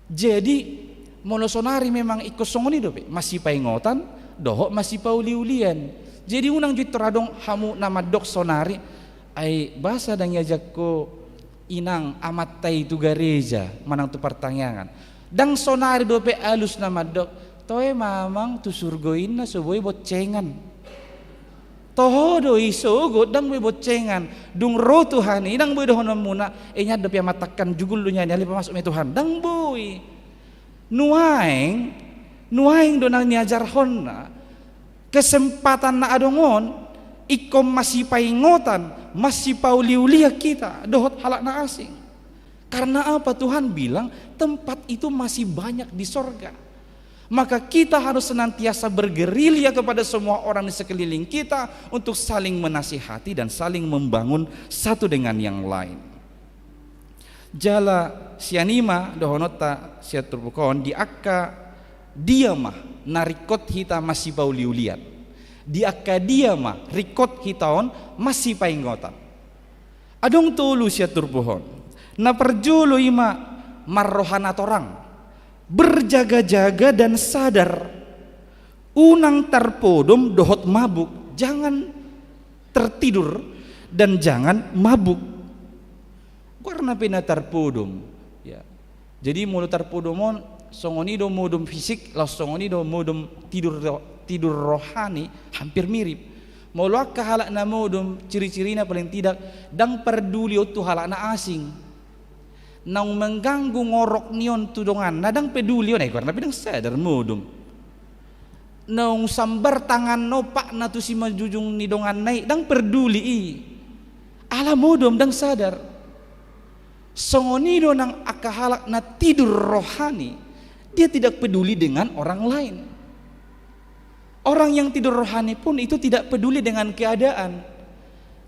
Jadi, molo sonari memang ingkon songon i dope, masipaingotan dohot masipauliulian. Jadi unang jo pintor adong hamu na mandok sonari, ai boasa ndang diajak ho inang amanta i tu gareja manang tu partangiangan. Ndang sonari dope alus na mandok, toe mamang tu surgo i ninna so boi boncengan. Toho do i sogot, ndang boi boncengan. Dung ro Tuhan i, ndang boi dohononmuna, e nian dope amanta, kan jugul do nian i, alai pamasuk ma i Tuhan. Ndang boi. Nuaeng, nuaeng do na niajarhonna. Kesempatan na adong on, ingkon masipaingotan, masipauliulian hita dohot halak na asing. Karena apa? Tuhan bilang tempat itu masih banyak di sorga. Maka kita harus senantiasa bergerilya kepada semua orang di sekeliling kita untuk saling menasihati dan saling membangun satu dengan yang lain. Jala sian i ma dohononta sian turpuk on, di angka dia ma na ringkot hita masipauliulian. Di angka dia ma ringkot hita on masipaingotan. Adong tolu sian turpuk on. Na parjolo i ma marroha na torang, berjaga-jaga dan sadar. Unang tarpodom dohot mabuk, jangan tertidur dan jangan mabuk. Goarna pe na tarpodom. Ya. Jadi molo tarpodom on, songon i do modom fisik, laos songon i do modom tidur ro-, tidur rohani, hampir mirip. Molo angka halak na modom, ciri-cirina paling tidak, ndang parduli on tu halak na asing. Naung mengganggu ngorok ni on tu donganna, ndang peduli on, ai goarna pe ndang sadar, modom. Naung sambar tanganna, opakna tu simanjujung ni donganna i, ndang parduli i. Ala modom, ndang sadar. Songon i do nang angka halak na tidur rohani, dia tidak peduli dengan orang lain. Orang yang tidur rohani pun itu tidak peduli dengan keadaan.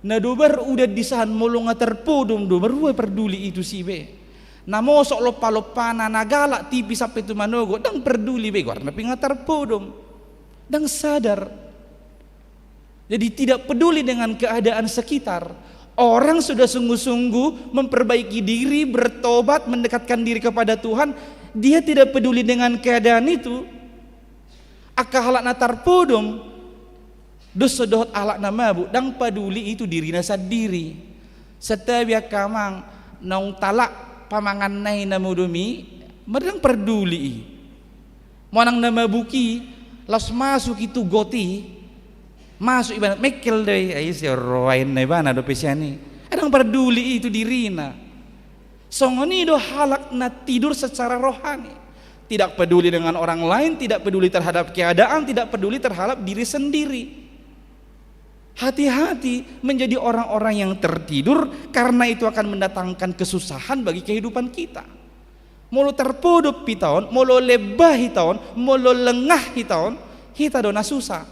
Na dobar udan disahan, molo nga tarpodom do, marhua parduli i tusi be. Na mosok lompa-lompana, na galak tipi sampe tu manogot, ndang parduli be, goarna pe nga tarpodom. Ndang sadar. Jadi tidak peduli dengan keadaan sekitar. Orang sudah sungguh-sungguh memperbaiki diri, bertobat, mendekatkan diri kepada Tuhan, dia tidak peduli dengan keadaan itu. Angka halak na tarpodom, dos dohot halak na mabuk, ndang paduli i tu dirina sandiri. Santabi angka amang, naung talak pamanganna i na modom i, ndang parduli i. Manang na mabuk i, laos masuk i tu got i, masuk ibana, mengkel do i, ai sian roha inna ibana dope sian i. Ndang parduli i tu dirina. Songon i do halak na tidur secara rohani. Tidak peduli dengan orang lain, tidak peduli terhadap keadaan, tidak peduli terhadap diri sendiri. Hati-hati menjadi orang-orang yang tertidur, karena itu akan mendatangkan kesusahan bagi kehidupan kita. Molo tarpodom hita on, molo lemba hita on, molo lengah hita on, hita do na susa.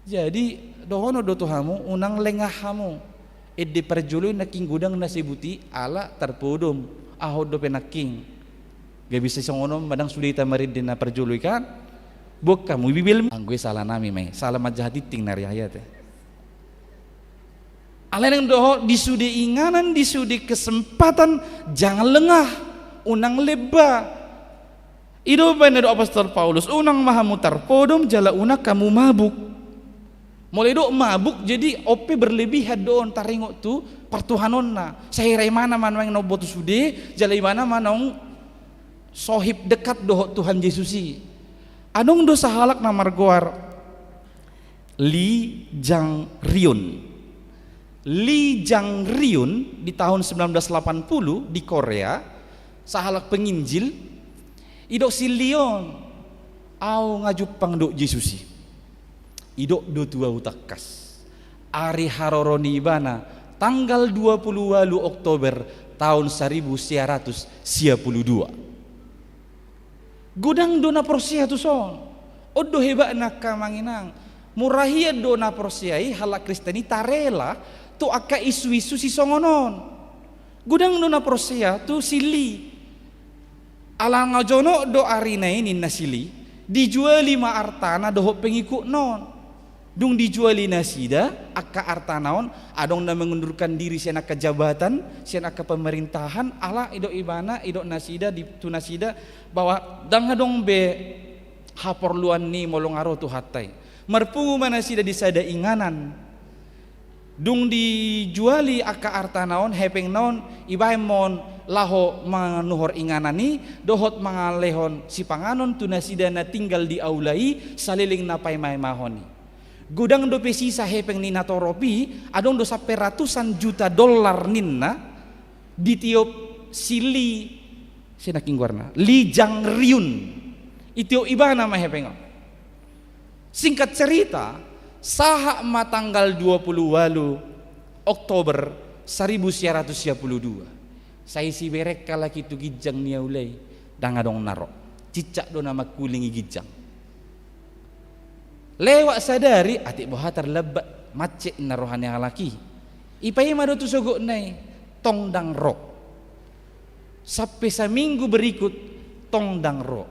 Jadi, dohonon do tu hamu, unang lengah hamu. Ende parjolo i nangkin godang na sai buti, ala tarpodom. Ahu dope nangkin. Gabe sai songon on ma, ndang sude hita marende na parjolo i kan. Boan hamu bibelmu. Anggo i sala nami ma i, sala manjaha tinting na riayat i. Alai naeng dohot di sude inganan, di sude kesempatan, jangan lengah, unang lemba. I do umbahen na didok apostel Paulus, unang ma hamu tarpodom jala unang hamu mabuk. Molo didok mabuk, jadi on pe berlebihan do on taringot tu partuhanonna. Sai hira ibana ma naeng na umboto sude, jala ibana ma naeng sohib dekat dohot Tuhan Jesus i. Adong do sahalak na margoar Li Jang Ryun. Li Jang Ryun di tahun sembilan belas delapan puluh di Korea, sahalak penginjil, didok si Li on, Au nga jumpang dohot Jesus i. Didok do tu au tangkas, ari haroro ni ibana tanggal dua pulu ualu Oktober taon saribu sia ratus sia pulu dua. Godang do na porsea tu son. On do hebatna angka amang inang. Mura hian do na porsea i halak Kristen i tarela tu angka isu-isu sisongon on. Godang do na porsea tu sili. Ala nga jonok do arina i ninna sili, dijuali ma artana dohot pengikutna on. Dung dijuali nasida angka artana on, adong na mengundurkan diri sian angka jabatan, sian angka pemerintahan, ala didok ibana, didok nasida, di, tu nasida, bahwa ndang adong be haporluan ni molo nga ro Tuhanta i. Marpungu ma nasida di sada inganan. Dung dijuali angka artana on, hepengna on, ibaen ma on laho manuhor inganan i, dohot mangalehon sipanganon tu nasida na tinggal di aula i, saleleng na paima-imahon i. Godang dope sisa hepeng ni natorop i, adong do sampe ratusan juta dolar ninna, ditiop sili, sinangkin goarna, Li Jangriun. Ditiop ibana ma hepeng on. Singkat cerita, sahat ma tanggal dua pulu ualu Oktober saribu sia ratus sia pulu dua. Sai sibereng halak i tu ginjang ni aula i, ndang adong na ro. Cincak do na mangkuling i ginjang. Lewat sadari, atik boha tarlambat, macet na roha ni halak i. Dipaima do tu sogotna i, tong ndang ro. Sampe saminggu berikut, tong ndang ro.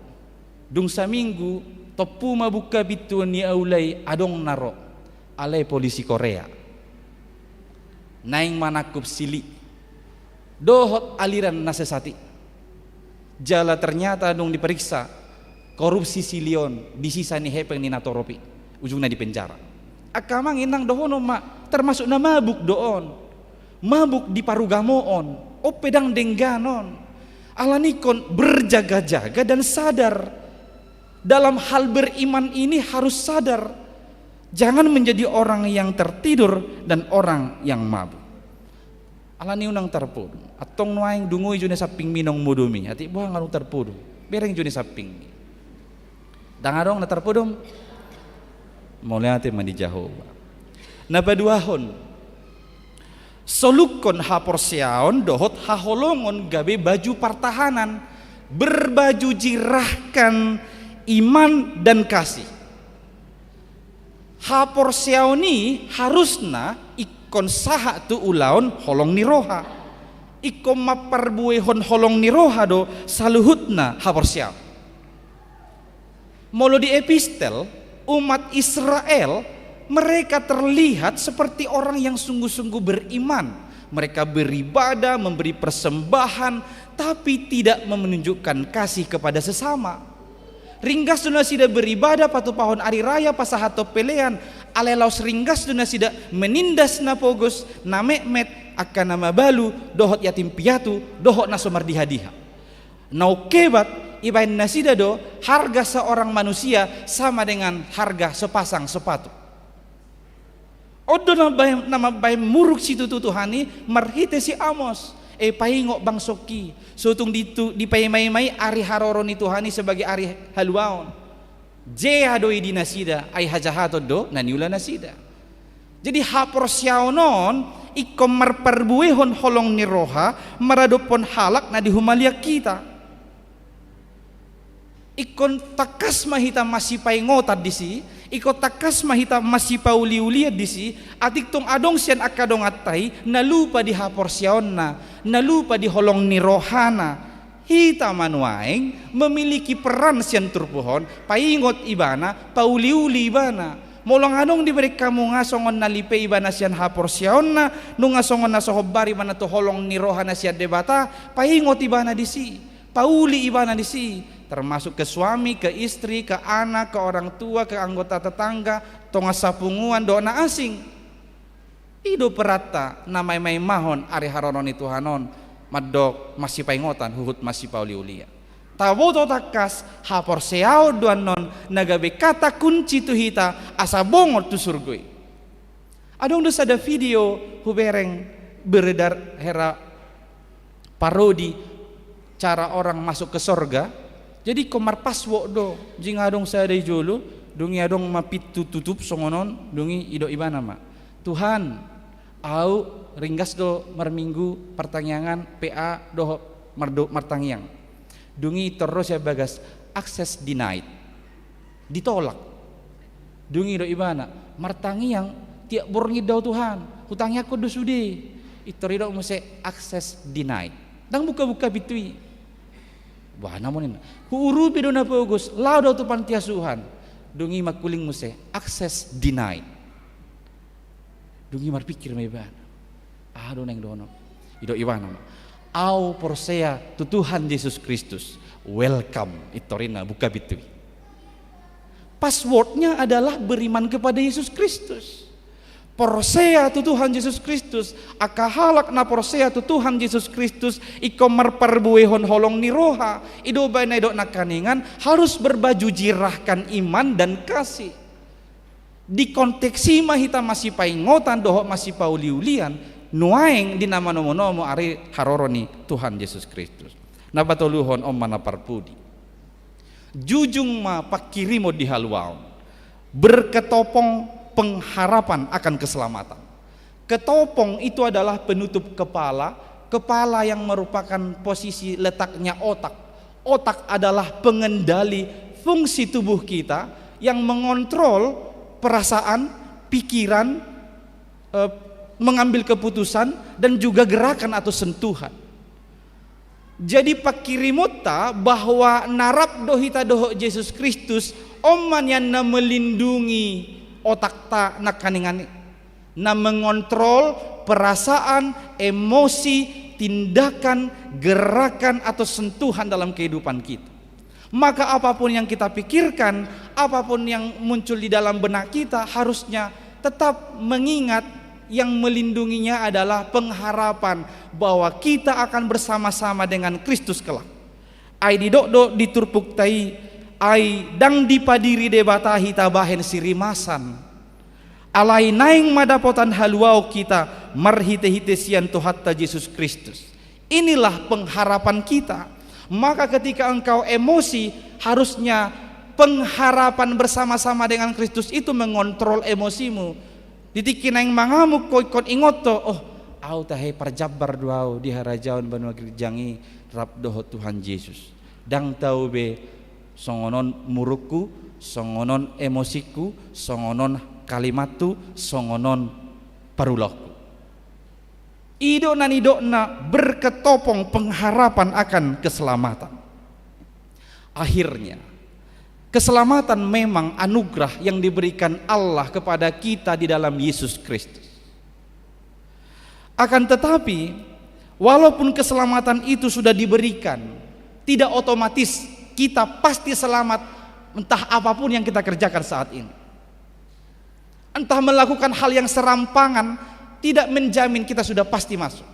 Dung saminggu, tompu ma buka pintu ni aula i, adong na ro. Alai polisi Korea. Naeng manangkup sili. Dohot aliran na sesat i. Jala ternyata dung diperiksa, korupsi sili on di sisa ni hepeng ni natorop i. Ujungna di penjara. Angka amang inang, dohonon ma, termasuk na mabuk do on. Mabuk di parugamoon, on pe ndang dengganon. Alani ingkon berjaga-jaga dan sadar. Dalam hal beriman ini harus sadar. Jangan menjadi orang yang tertidur dan orang yang mabuk. Alani unang tarpodom. Antong nuaeng dungoi jo na sampingmi naung modom i. Atik boha nga dung tarpodom. Bereng jo na sampingmi. Ndang adong na tarpodom. Mauliate ma di Jahowa. Na paduahon. Solukkon haporseaon dohot haholongon gabe baju partahanan. Berbaju jirahkan iman dan kasih. Haporseaon i harusna ingkon sahat tu ulaon holong ni roha. Ingkon mamparbuehon holong ni roha do saluhutna haporseaon. Molo di epistel, umat Israel, mereka terlihat seperti orang yang sungguh-sungguh beriman. Mereka beribadah, memberi persembahan, tapi tidak menunjukkan kasih kepada sesama. Ringgas do nasida beribadah, patupahon ari raya, pasahathon pelean, alai laos ringgas do nasida menindas na pogos, na metmet, angka na mabalu, dohot yatim piatu, dohot na so mardiha-diha. Na umhebat, ibaen nasida do harga seorang manusia sama dengan harga sepasang sepatu. On do na mambaen, na mambaen muruk situtu Tuhan i marhite si Amos. E, paingot bangso i, so tung di, tu, dipaima-ima i ari haroro ni Tuhan i sebagai ari haluaon. Jea do i di nasida, ai hajahaton do na niula nasida. Jadi haporseaon on ingkon marparbuehon holong ni roha maradophon halak na di humaliang hita. Ingkon tangkas ma hita masipaingotan disi, ingkon tangkas ma hita masipauliulian disi, atik tung adong sian angka donganta i na lupa di haporseaonna, na lupa di holong ni rohana. Hita ma nuaeng memiliki peran sian turpuk on, paingot ibana, pauliuli ibana. Molo nga adong dibereng hamu nga songon na lipe ibana sian haporseaonna, nunga songon na so hombar ibana tu holong ni rohana sian Debata, paingot ibana disi. Pauli ibana disi, termasuk ke suami, ke istri, ke anak, ke orang tua, ke anggota tetangga, tonga sapunguan, dohot na asing. I do peranta na maimaimahon ari haroro ni Tuhan on, mandok masipaingotan huhut masipauliulian. Taboto tangkas, haporseaon do annon na gabe kata kunci tu hita asa bongol tu surgo i. Adong do sada video hubereng beredar hera parodi cara orang masuk ke sorga. Jadi ingkon marpassword do, jing adong sada i jolo, dung i adong ma pintu tutup songon on, dung i didok ibana ma, "Tuhan, au ringgas do marminggu partangiangan P A dohot mardo-, martangiang." Dung i pintor ro sian bagas, "Access denied." Ditolak. Dung i didok ibana, "Martangiang tiap borngin do au Tuhan, hutangiangkon do sude." Pintor didok muse, "Access denied." Ndang buka-buka pintu i. "Boha ma on?" ninna. "Huurupi do na pogos, laho do au tu panti asuhan." Dung i mangkuling muse, "Access denied." Dung i marpikir ma ibana, "Aha do naeng dohonon?" Didok ibana ma, "Au porsea tu Tuhan Jesus Kristus, welcome." Pintor ninna buka pintu i. Passwordnya adalah beriman kepada Yesus Kristus. Porsea tu Tuhan Jesus Kristus, angka halak na porsea tu Tuhan Jesus Kristus, ingkon marparbuehon holong ni roha, i do umbahen na didok nangkaningan, harus berbaju jirahkan iman dan kasih. Di konteks i ma hita masipaingotan dohot masipauliulian, nuaeng di na manomunomu ari haroro ni Tuhan Jesus Kristus. Na patoluhon, on ma na parpudi. Jujung ma pangkirimon di haluaon, berketopong pengharapan akan keselamatan. Ketopong itu adalah penutup kepala, kepala yang merupakan posisi letaknya otak. Otak adalah pengendali fungsi tubuh kita yang mengontrol perasaan, pikiran, eh, mengambil keputusan, dan juga gerakan atau sentuhan. Jadi pangkirimonta bahwa na rap do hita dohot Jesus Kristus, on ma nian na melindungi otakta nangkaningan i, na mengontrol perasaan, emosi, tindakan, gerakan, atau sentuhan dalam kehidupan kita. Maka apapun yang kita pikirkan, apapun yang muncul di dalam benak kita, harusnya tetap mengingat yang melindunginya adalah pengharapan bahwa kita akan bersama-sama dengan Kristus kelak. Ai didok do di turpukta i, ai ndang dipadiri Debata hita bahen sirimasan. Alai naeng ma dapotan haluaon hita marhitehite sian Tuhanta Jesus Kristus. Inilah pengharapan kita. Maka ketika engkau emosi, harusnya pengharapan bersama-sama dengan Kristus itu mengontrol emosimu. Di tingki naeng mangamuk ho ingkon ingot ho, "Oh, au tahe parjambar do au di harajaon banua girjang i rap dohot Tuhan Jesus. Ndang tau be songon on murukku, songon on emosingku, songon on kalimathu, songon on parulaonku." I do na nidokna berketopong pengharapan akan keselamatan. Akhirnya, keselamatan memang anugerah yang diberikan Allah kepada kita di dalam Yesus Kristus. Akan tetapi, walaupun keselamatan itu sudah diberikan, tidak otomatis kita pasti selamat, entah apapun yang kita kerjakan saat ini. Entah melakukan hal yang serampangan, tidak menjamin kita sudah pasti masuk.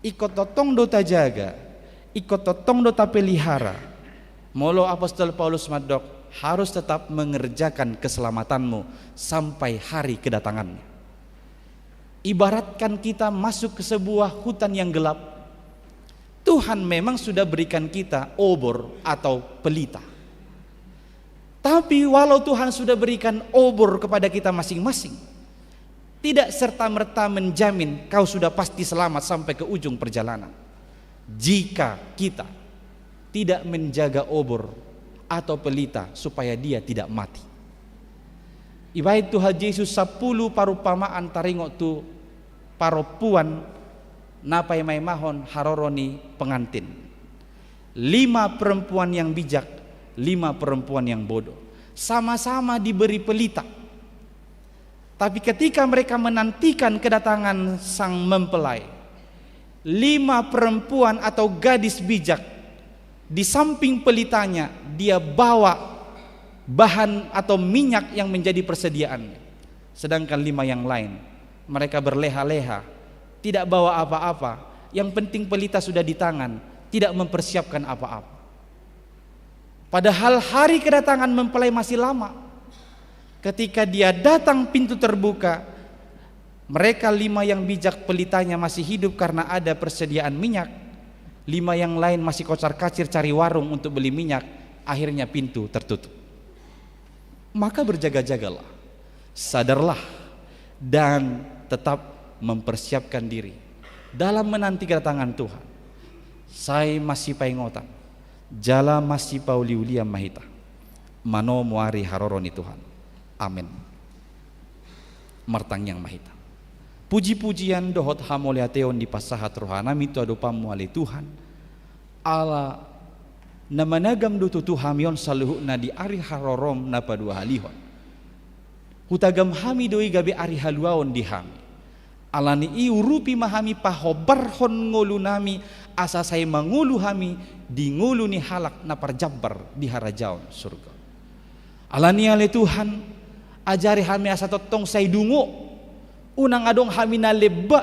Ingkon tongtong do tajaga, ingkon tongtong do tapelihara. Molo Apostel Paulus mandok, harus tetap mengerjakan keselamatanmu sampai hari kedatangannya. Ibaratkan kita masuk ke sebuah hutan yang gelap, Tuhan memang sudah berikan kita obor atau pelita. Tapi walau Tuhan sudah berikan obor kepada kita masing-masing, tidak serta-merta menjamin kau sudah pasti selamat sampai ke ujung perjalanan. Jika kita tidak menjaga obor atau pelita supaya dia tidak mati. Dibaen Tuhan Jesus sampulu parumpamaan taringot tu parompuan na paimaimahon haroro ni pengantin. Lima perempuan yang bijak, lima perempuan yang bodoh. Sama-sama diberi pelita. Tapi ketika mereka menantikan kedatangan sang mempelai, lima perempuan atau gadis bijak, di samping pelitanya, dia bawa bahan atau minyak yang menjadi persediaannya. Sedangkan lima yang lain, mereka berleha-leha, tidak bawa apa-apa. Yang penting pelita sudah di tangan, tidak mempersiapkan apa-apa. Padahal hari kedatangan mempelai masih lama. Ketika dia datang, pintu terbuka, mereka lima yang bijak, pelitanya masih hidup karena ada persediaan minyak. Lima yang lain masih kocar-kacir cari warung untuk beli minyak, akhirnya pintu tertutup. Maka berjaga-jagalah, sadarlah, dan tetap mempersiapkan diri dalam menanti kedatangan Tuhan. Sai masipaingotan jala masipauliulian ma hita manomu ari haroro ni Tuhan. Amen. Martangiang ma hita. Puji-pujian dohot hamauliateon dipasahat rohanami tu adopanmu, ale Tuhan, ala na managam do tutu hami on saluhutna di ari harorom na paduahalihon. Hutagam hami do i gabe ari haluaon di hami. Ala ni i urupi ma hami pahombarhon ngolunami, asa sai mangolu hami di ngolu ni halak na parjambar di harajaon surga. Ala ni i, ale Tuhan, ajari hami asa tongtong sai dungo, unang adong hami na lemba.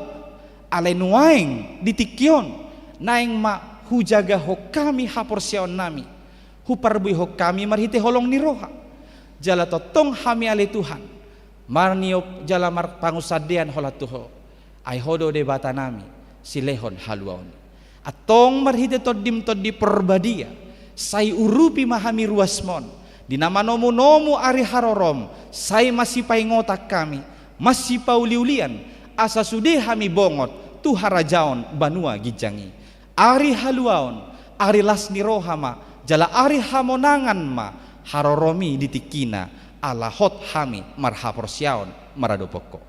Alai nuaeng di tingki on, naeng ma hujagahon hami haporseaonnami, huparbuehon hami marhite holong ni roha. Jala tongtong hami, ale Tuhan, marniop jala marpangunsandean holan tu Ho. Ai Ho do Debatanami, silehon haluaon. Antong marhite Tondim Tondi Porbadia, sai urupi ma hami ruasmon, di na manomunomu ari harorom, sai masipaingotan hami, masipauliulian, asa sude hami bongot tu harajaon banua ginjang i. Ari haluaon, ari las ni roha ma, jala ari hamonangan ma haroromi di tingkina, ala hot hami marhaporseaon maradophon Ho.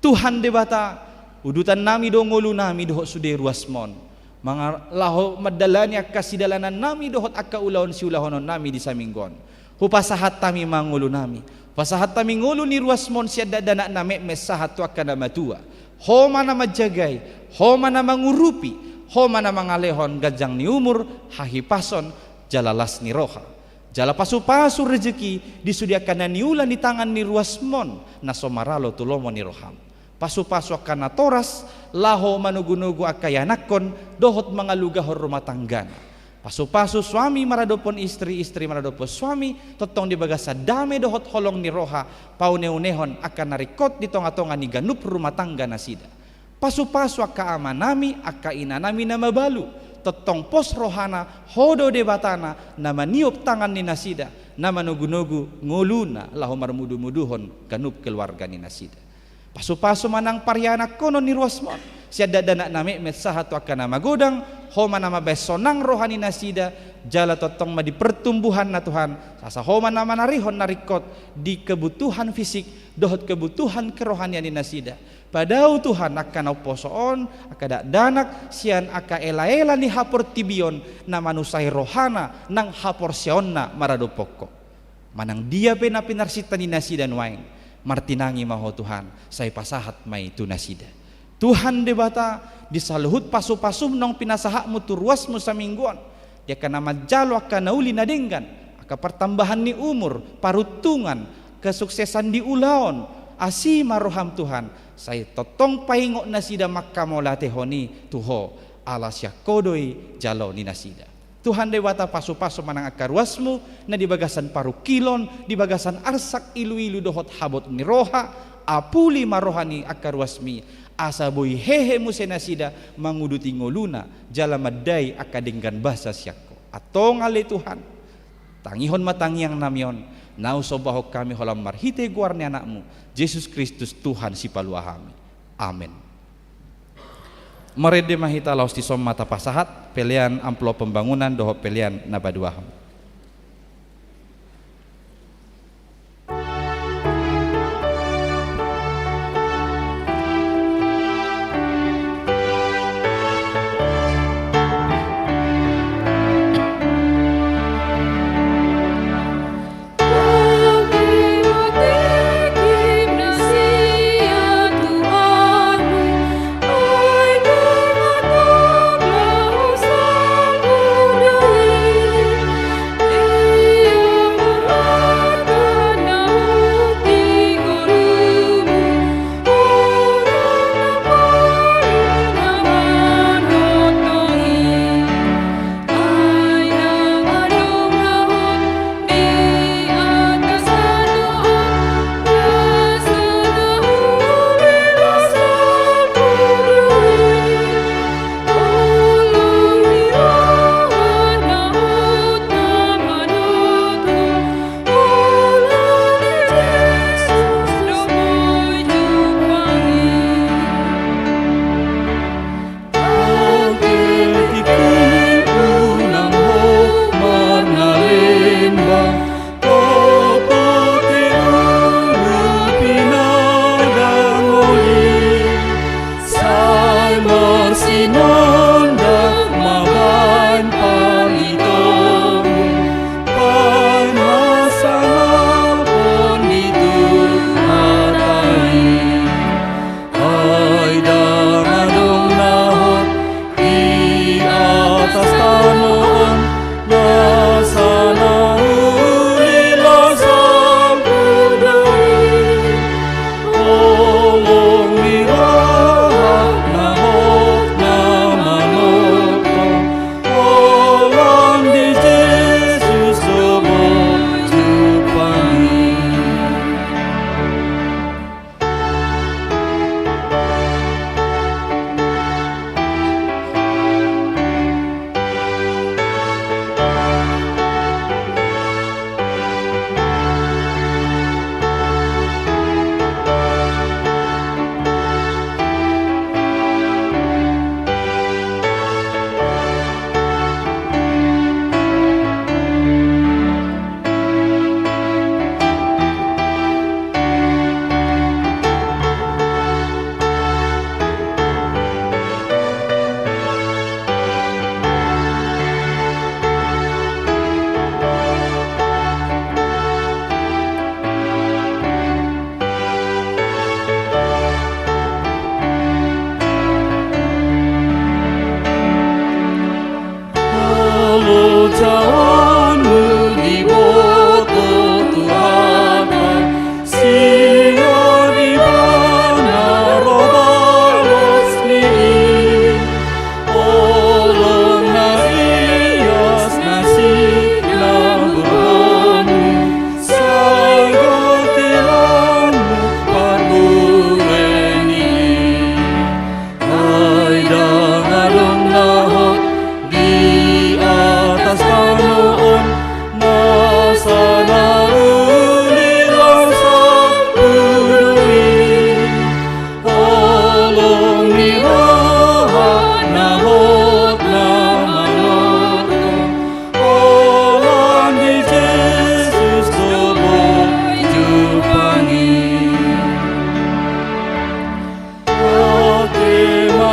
Tuhan Debata, udutannami do ngolunami dohot sude ruasmon, manga-, laho mandalani angka sidalanannami dohot angka ulaon siulahononnami di saminggu on. Hupasahat hami ma ngolunami, pasahat hami ngolu ni ruasmon sian dakdanak na metmet sahat tu angka na matua. Ho ma na manjagai, Ho ma na mangurupi, Ho ma na mangalehon ganjang ni umur, hahipason, jala las ni roha. Jala pasupasu rejeki di sude angka na niula ni tangan ni ruasmon na so maralo tu lomo ni roham. Pasupasu angka natoras laho manogunogu angka ianakhon dohot mangalugahon rumah tanggana. Pasupasu suami maradophon istri, istri maradophon suami, tongtong di bagasan dame dohot holong ni roha, pauneunehon angka na ringkot di tongatonga ni ganup rumah tangga nasida. Pasupasu angka amanami, angka inanami na mabalu, tongtong pos rohana, Ho do Debatana na maniop tangan ni nasida, na manogunogu ngoluna laho marmudumuduhon ganup keluarga ni nasida. Pasupasu ma nang parianakhonon ni ruasmon, sian dakdanak na metmet sahat tu angka na magodang, Ho ma na mambahen sonang roha ni nasida, jala tongtong ma di pertumbuhanna Tuhan, asa Ho ma na manarihon na ringkot di kebutuhan fisik dohot kebutuhan kerohanian ni nasida. Padao Tuhan angka na umposo on, angka dakdanak, sian angka elaela ni haportibion na manusai rohana nang haporseaonna maradophon Ho. Manang dia pe na pinarsinta ni nasida nuaeng, martinangi ma Ho Tuhan, sai pasahat ma i tu nasida. Tuhan Debata, di saluhut pasupasum naung pinasahatmu tu ruasmu saminggu on, di angka na manjalo angka na uli na denggan, angka partambahan ni umur, paruntungan, kesuksesan di ulaon, asi ma roham Tuhan, sai tongtong paingot nasida manghamauliatehon i tu Ho, ala sian Ho do i jalo ni nasida. Tuhan Debata, pasupasu ma nang angka ruasmu na di bagasan parungkilon, di bagasan arsak iluilu dohot habot ni roha, apuli ma roha ni angka ruasmi, asa boi hehe muse nasida manguduti ngoluna, jala mandai angka denggan basa sian Ho. Antong ale Tuhan, tangihon ma tangiangnami on, na husombahon hami holan marhite goar ni Anakmu, Jesus Kristus Tuhan Sipalua hami. Amen. Marende ma hita laos dison ma tapasahat pelean amplop pembangunan dohot pelean na paduahon.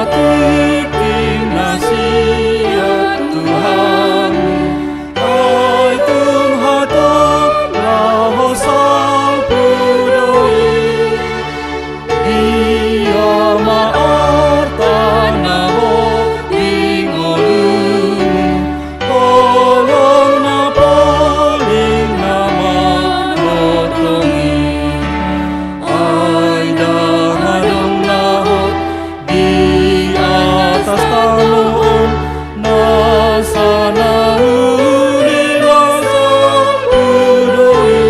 Tingki na siat tu hami, ai tung hatop laho salpu do i. Dia ma arta na hot di ngolumi, holong na paling na manongtong i. Ai ndang adong na hot di atas tano on, nasa na uli nasa pudo i.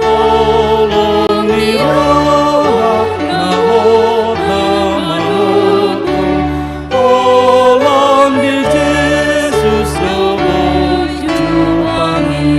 Holong ni roha na hot na manongtong, holan di Jesus do boi jumpang i.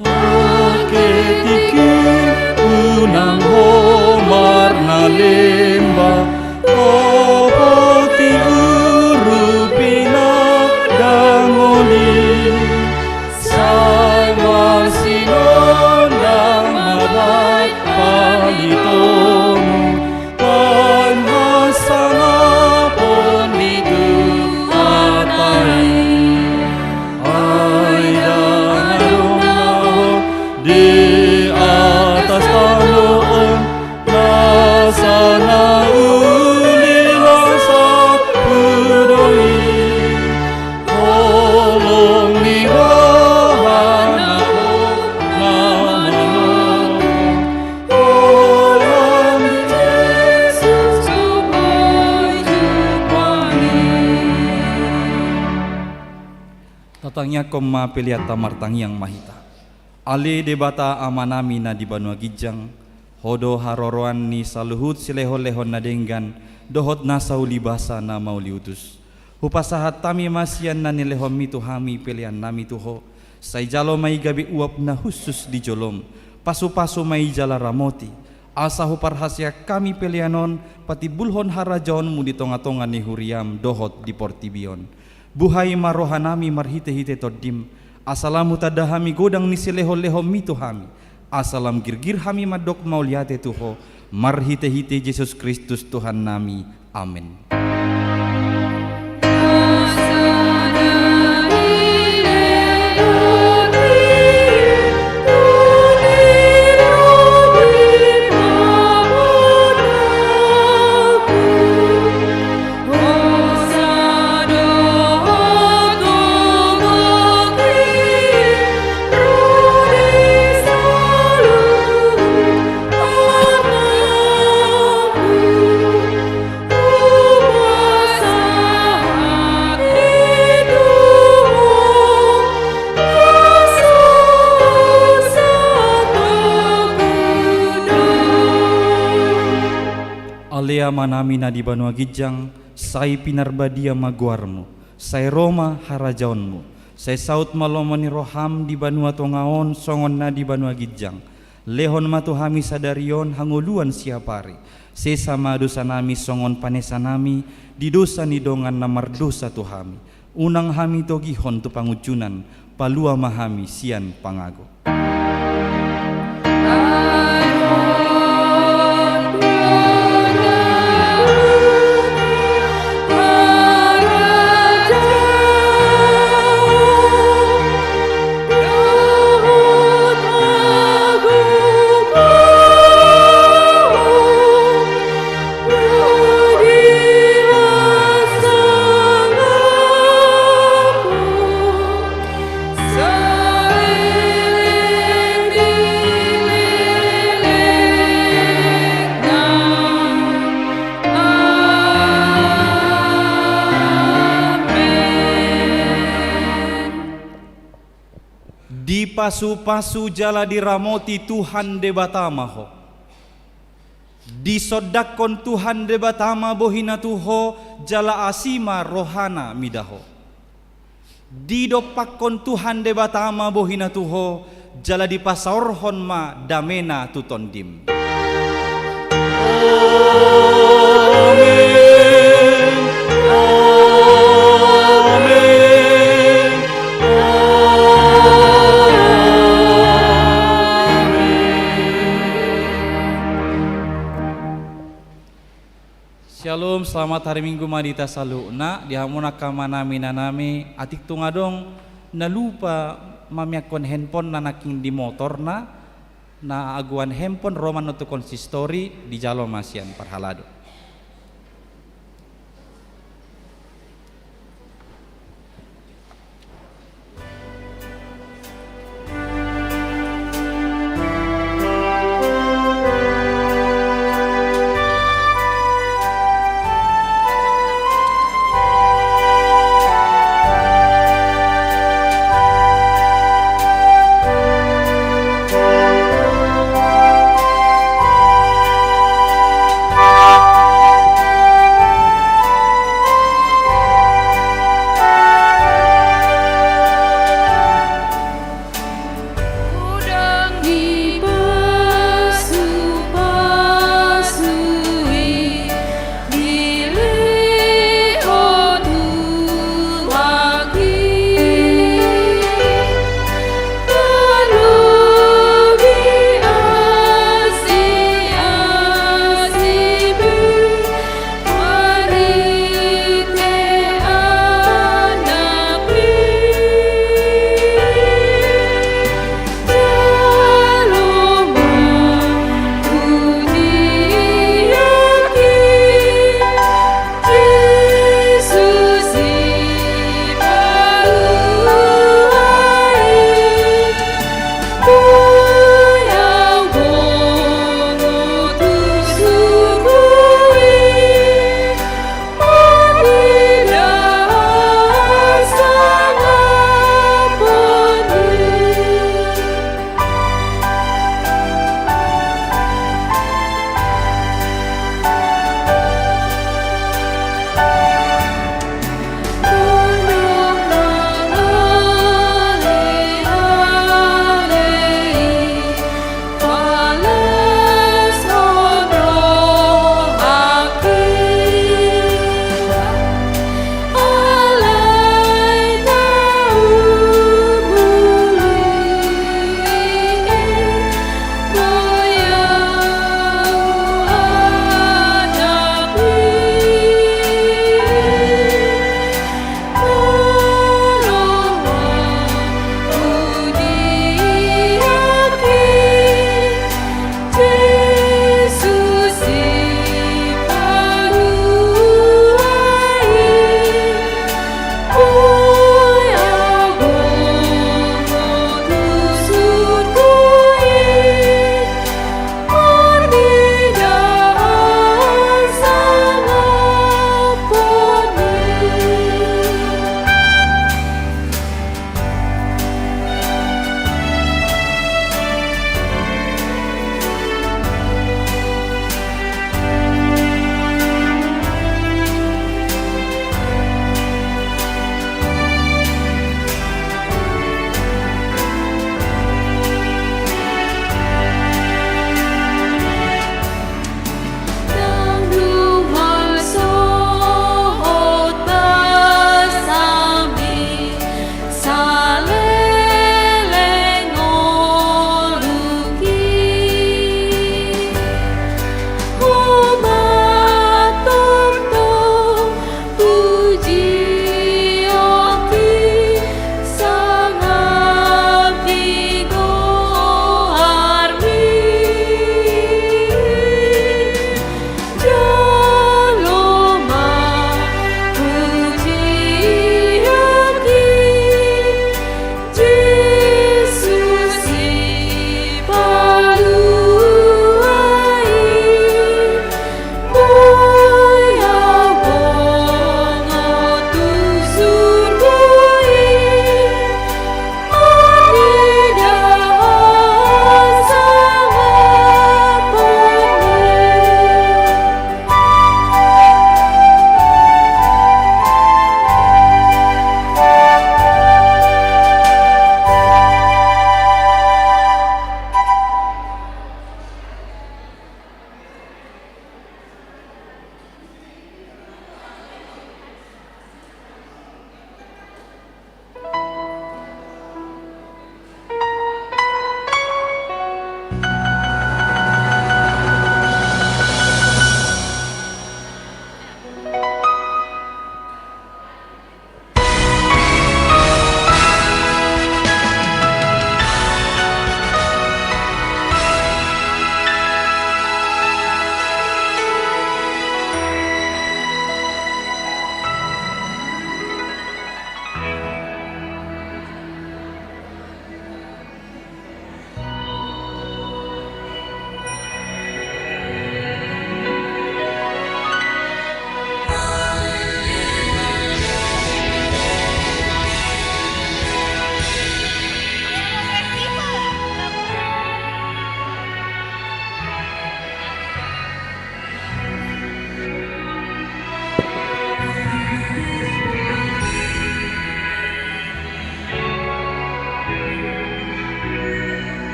Angke tingki unang homar na lemba, topoti urupi na dangol i. Sai marsinondang ma baen palitomu, baen hasangapon di Tuhanta i. Ai ndang adong na hot di atas tano on, nasa na uli nasa pudo i. Holong ni roha na hot na manongtong, holan di Jesus do boi jumpang i. Tatangiangkon ma peleanta, martangiang ma hita. Ale Debata Amanami na di banua ginjang, Ho do haroroan ni saluhut silehonlehon na denggan dohot nasa uli basa na mauliutus. Hupasahat hami ma sian na nilehonmi tu hami peleannami tu Ho, sai jalo ma i gabe uap na hushus di jolom, pasupasu ma i jala ramoti, asa huparhaseang hami pelean on patimbulhon harajaonmu di tongatonga ni huriam dohot di portibi on. Buhai ma rohanami marhitehite Tondim, asa lam hutanda hami godang ni silehonlehonmi tu hami, asa lam girgir hami mandok mauliate tu Ho, marhitehite Jesus Kristus Tuhannami. Amen. Ale Amanami na di banua ginjang, sai pinarbadia ma goarmu, sai ro ma harajaonmu, sai saut ma lomo ni roham di banua tonga on songon na di banua ginjang. Lehon ma tu hami sadari on hangoluan siapari. Sesa ma dosanami songon panesanami di dosa ni dongan na mardosa tu hami. Unang hami togihon tu pangunjunan, palua ma hami sian pangago. Dipasupasu jala diramoti Tuhan Debata ma ho. Disondangkon Tuhan Debata ma bohina tu ho, jala asi ma rohana mida ho. Didompakkon Tuhan Debata ma bohina tu ho, jala dipasaorhon ma damena tu tondim. Amen. Amen. Amen. Syalom, selamat hari Minggu ma di hita saluhutna. Di hamu angka amanami, inanami, atik tung adong na lupa mamiakkon handphone na nangkin di motorna, na agoan handphone ro ma annon tu konsistori, dijalo ma sian parhalado.